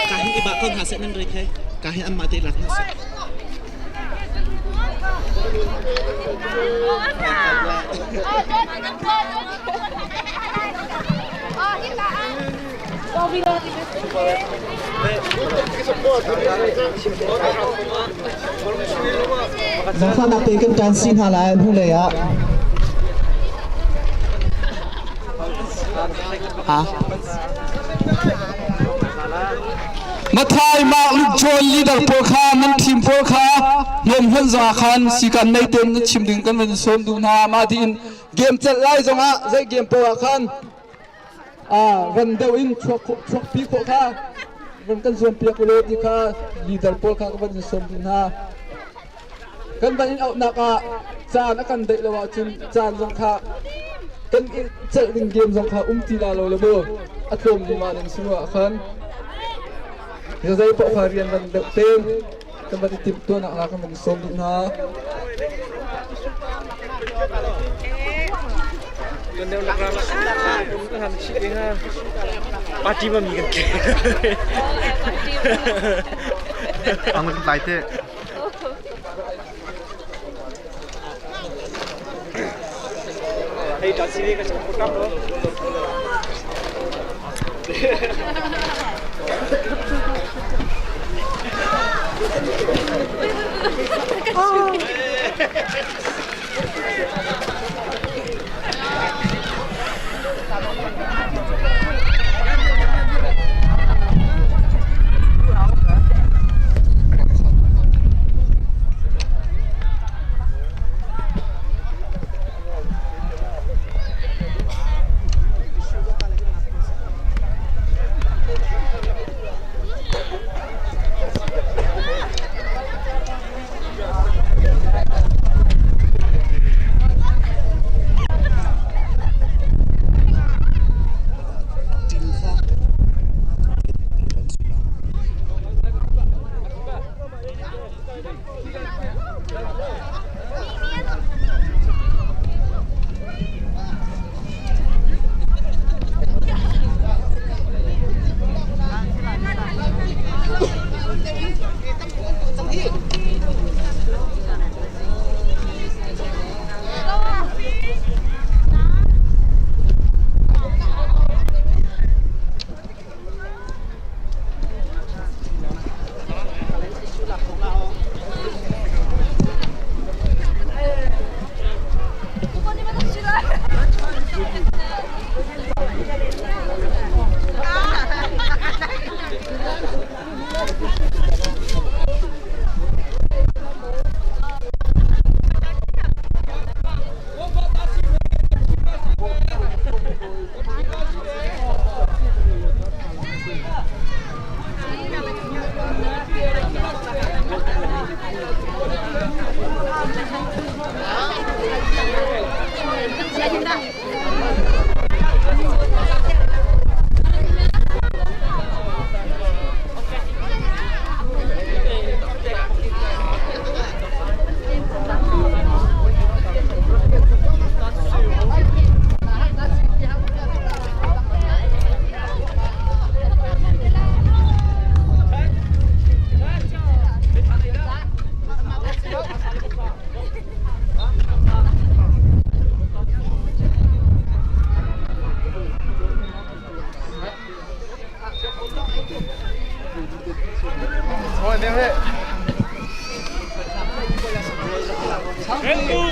Ka hin i ba ko hna seh nan rei thei. Ka hin anmah te lak hna seh. Zaangfahnak tein kan ṭan si hna lai hnulei ah. Ha? Mathai Mark Luke John leader pawl kha nan team pawl kha hnawm hon zongah khan sikan nei ten nan chim ding kan van sawm duh hna. Mah tiin game celh lai zongah zei game poah khan ran deuh in chuak chuakpi khawh kha van kan zuam piak ulaw ti kha leader pawl kha kan van in sawm duh hna. Kan van in auhnak ah caan a kan deih lo ahcun caan zong kha kan i celh ding game zong kha um ti la lo le mu a tlawm lima ding si ah khan zei paoh kha rian van deuh ten kan van i timh tuahnak la kan van i sawm duh hna. Party ma mi kan ke. Ang lai te. Hei ta si ka chak kam lo.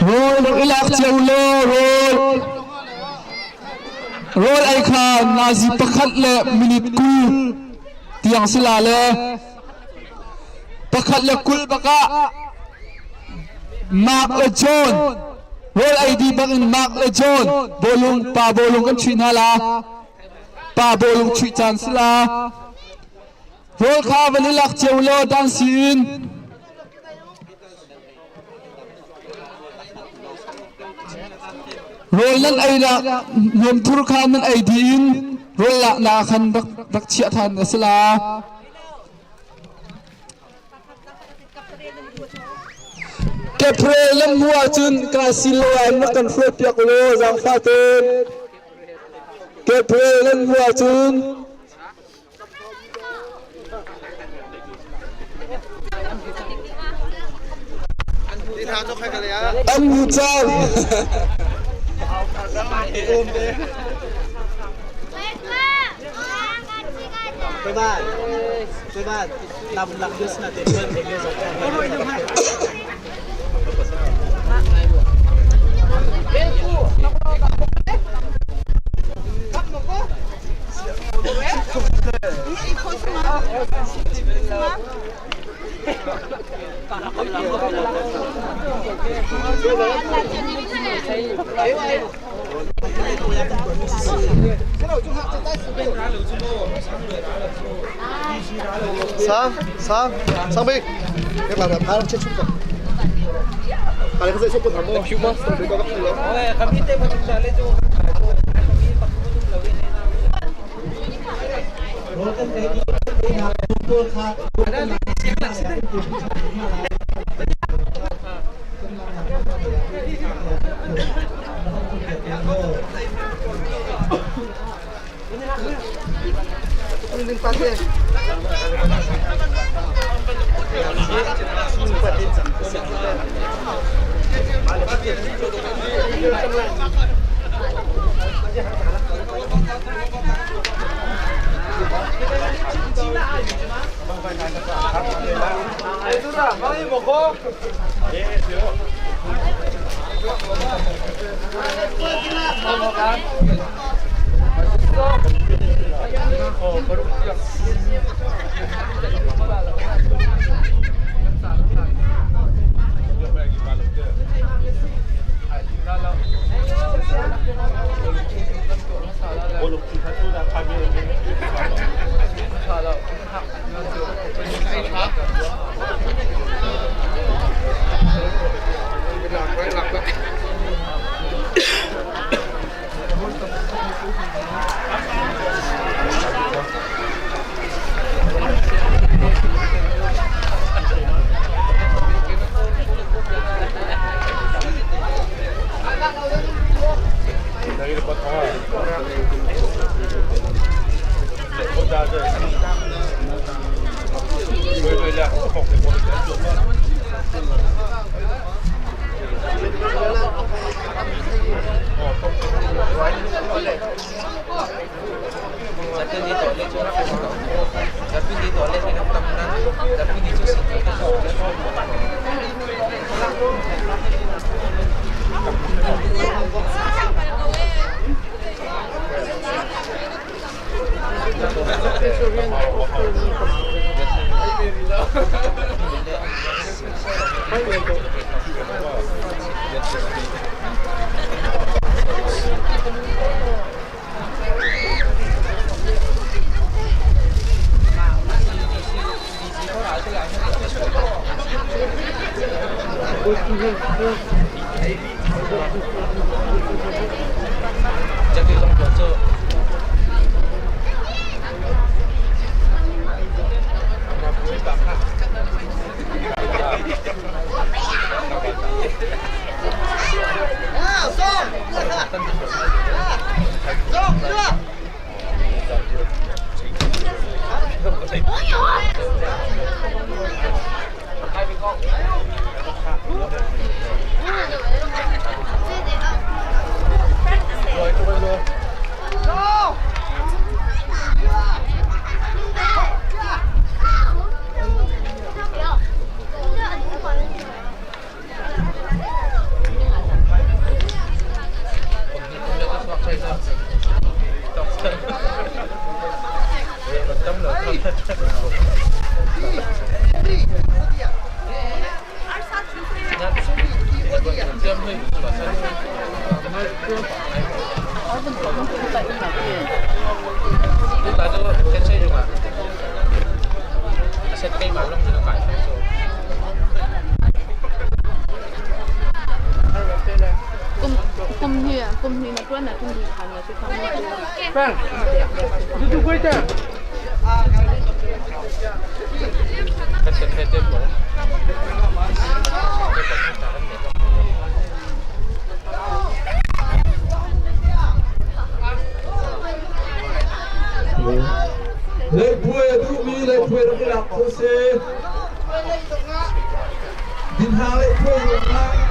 Rawl rak i lak cio law rawl rawl ei kha nazi pakhat le minute 20 tiang si la le pakhat le 20 bakah Mark le John rawl ei dih bangin Mark le John bawlung pa bawlung kan chuih hna la pa bawlung chuih caan si la Rawl kha van i lak cio law dan siin rawl nan ei la hnawmthur kha nan ei dih in rawl laknak khan rak rak chiah than a si la. Keprel nan hmuh ahcun ka si lo ah rak kan hruai piak law zaangfah tein. Keprel nan hmuh ahcun An mu cang. Sang, sang, sang bik. Các bạn là phá chết chút rồi. À, cái dây số quần thắm không? Phiu mà, tôi có các thứ lắm. Leipui a duhmi leipui rak i lak ko si. Dinhang leipui ruangah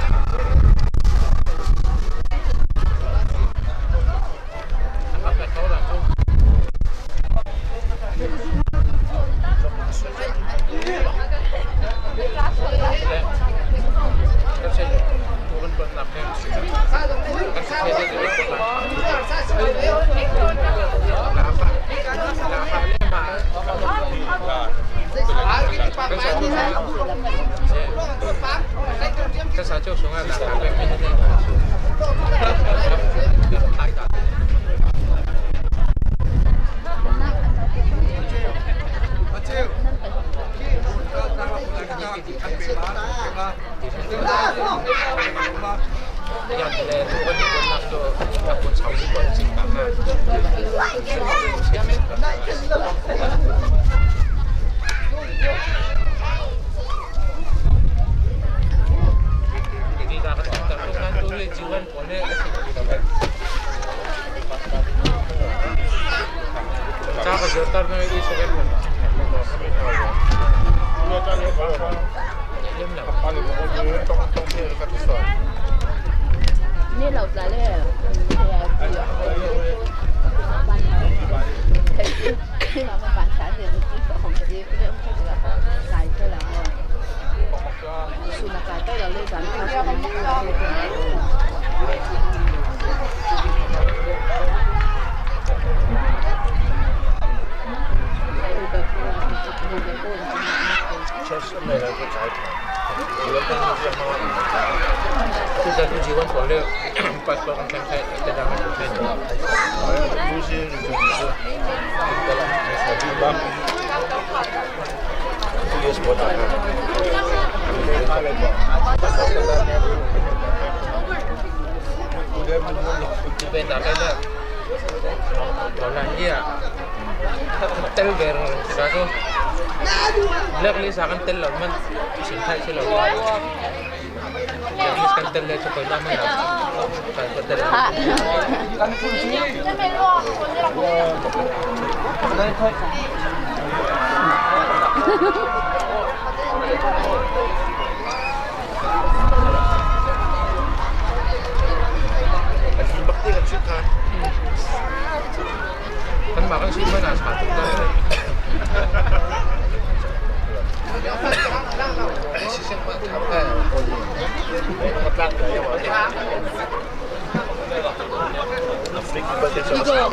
이거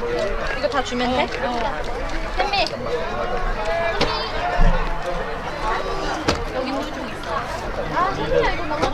이거 다 주면 돼? 혜미 여기 우유종 있어. 아, 혜미야 이거 너무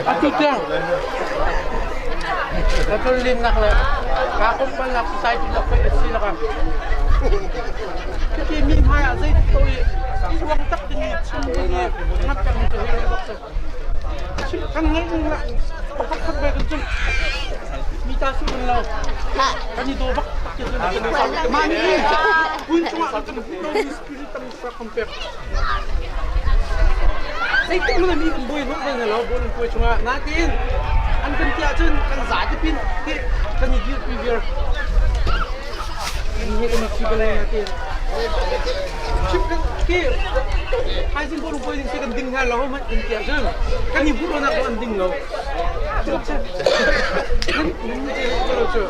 Atu tiang Katholik le kaa kompannak society lak pei a si lakah Khi mi hmai ah zei to i uang tak timi chim ding i ngat peng cu hi bak si. Chim kan ngaih ning lah pakhat khat ve kan cung mi ta su kan lo kan i daw bak tak ti cun mah nih kun cungah kan hmuh lomi spirit tam sak kan pek. Zeitik hmanh ah mi kan buai hnawh bal hna lo bawlung puai chungah. Nain an kan ti ahcun kan za ti pin ti kan i dirpi viar. Ni he kan i thi bal lo nain. Chim kan ki thaizing bawlung puai ding si kan ding hna lo hmanh kan ti ahcun kan i hmuh lonak an ding lo. Cuak cu. Nan nan ti lo cu.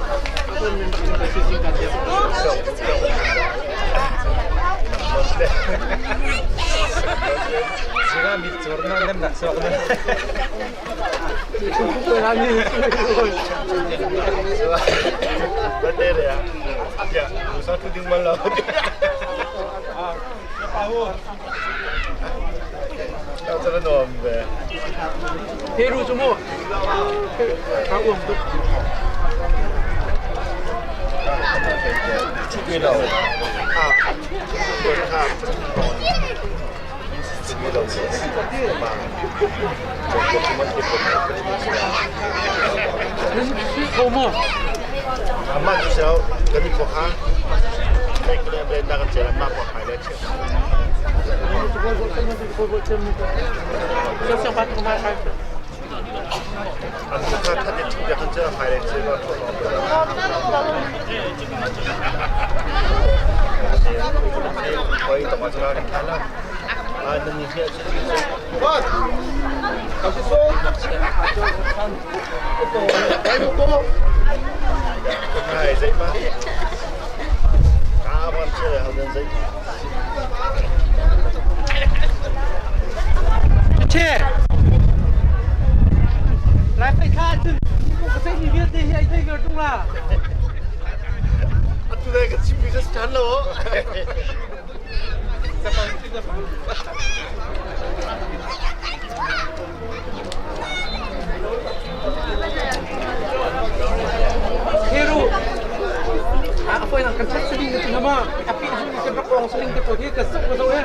Peru cu mu ka uam tuk. Nan si ko maw? Amah cu seo kan i pok ha. Blenda kan cel amah pok hai le cheu. An kha khat in chim kan cel hai le cheu Koi tong acara kan thala. Ah nan ni hi Hai dậy mà. Cá bọn chơi hao dân dậy. Che. Lai phải kha chứ. Ka sei mi vialte hi ai thei ver tung la. Atu dai ka chim mi ka chan lo. Heru. A foi nang kan chat saling ka chungama. Api ju ni kan rak ong saling te po hi ka sok ka zo he.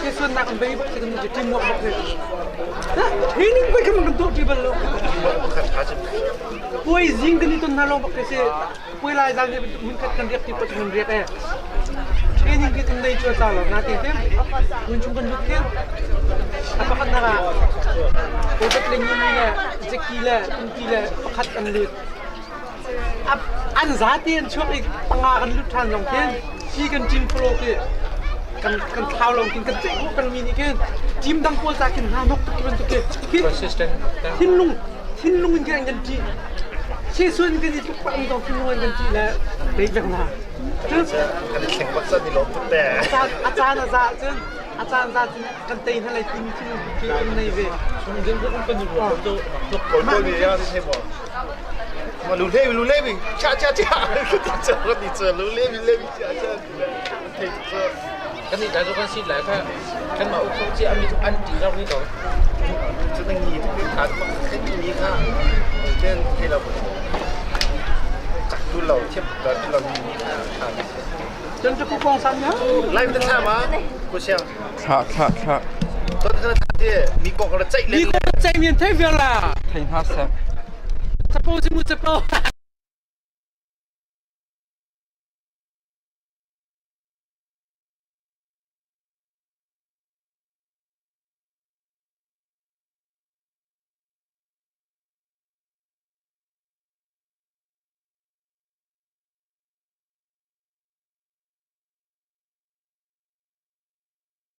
Ke sun nak kan bei bak kan mu team work bak he. Training pai kan kan to ti bal lo. Puai zing kan ni ton na long bak ke se puai lai zang ne mun khat kan riak ti po kan riak e. Training ki kan nei chu sa lo na ti te. Mun chung kan lut ke. A pakhat nak ah Robert le Ngimi le Jackie le Tumpi le pakhat an lut. An zate an chuak i panga kan lut ṭhan zong khin hi kan team follow khi kan kan thlau lo khin kan ceih khawh pengmi nih khin team dang pawl ca khin hna nok tuk bantuk khi thinlung thinlung in khin kan ṭih Sesun kan i tluk pah mi zong thinlung in kan ṭih le dei vek hna. Kan i thleng bak cun i lawm tuk te. A caan a za cun a caan za cun kan tei hna lai timi thinlung khi kan nei ve. Kawl kawl mi ya thei mo. Ma lu le lu le bi cha cha cha. Ti cha ti cha lu le bi le bi cha cha. Thei cha. Kan nih lai kan sit lai kha kan mah uk chi ami an ti rau ni ko. Chu nang ni tu kha ma khe ni kha. Chen thei lo. Chak tu lo thiep da tu lo ni ni kha. Chân cho cô con sang nhá. Lai ta tha ma. Ko siang. Thla thla thla. Ton kha tha ti mi kok ra chai le. Mi kok chai mian thei vial la. Thei hna seh. Chapo si mu chapo.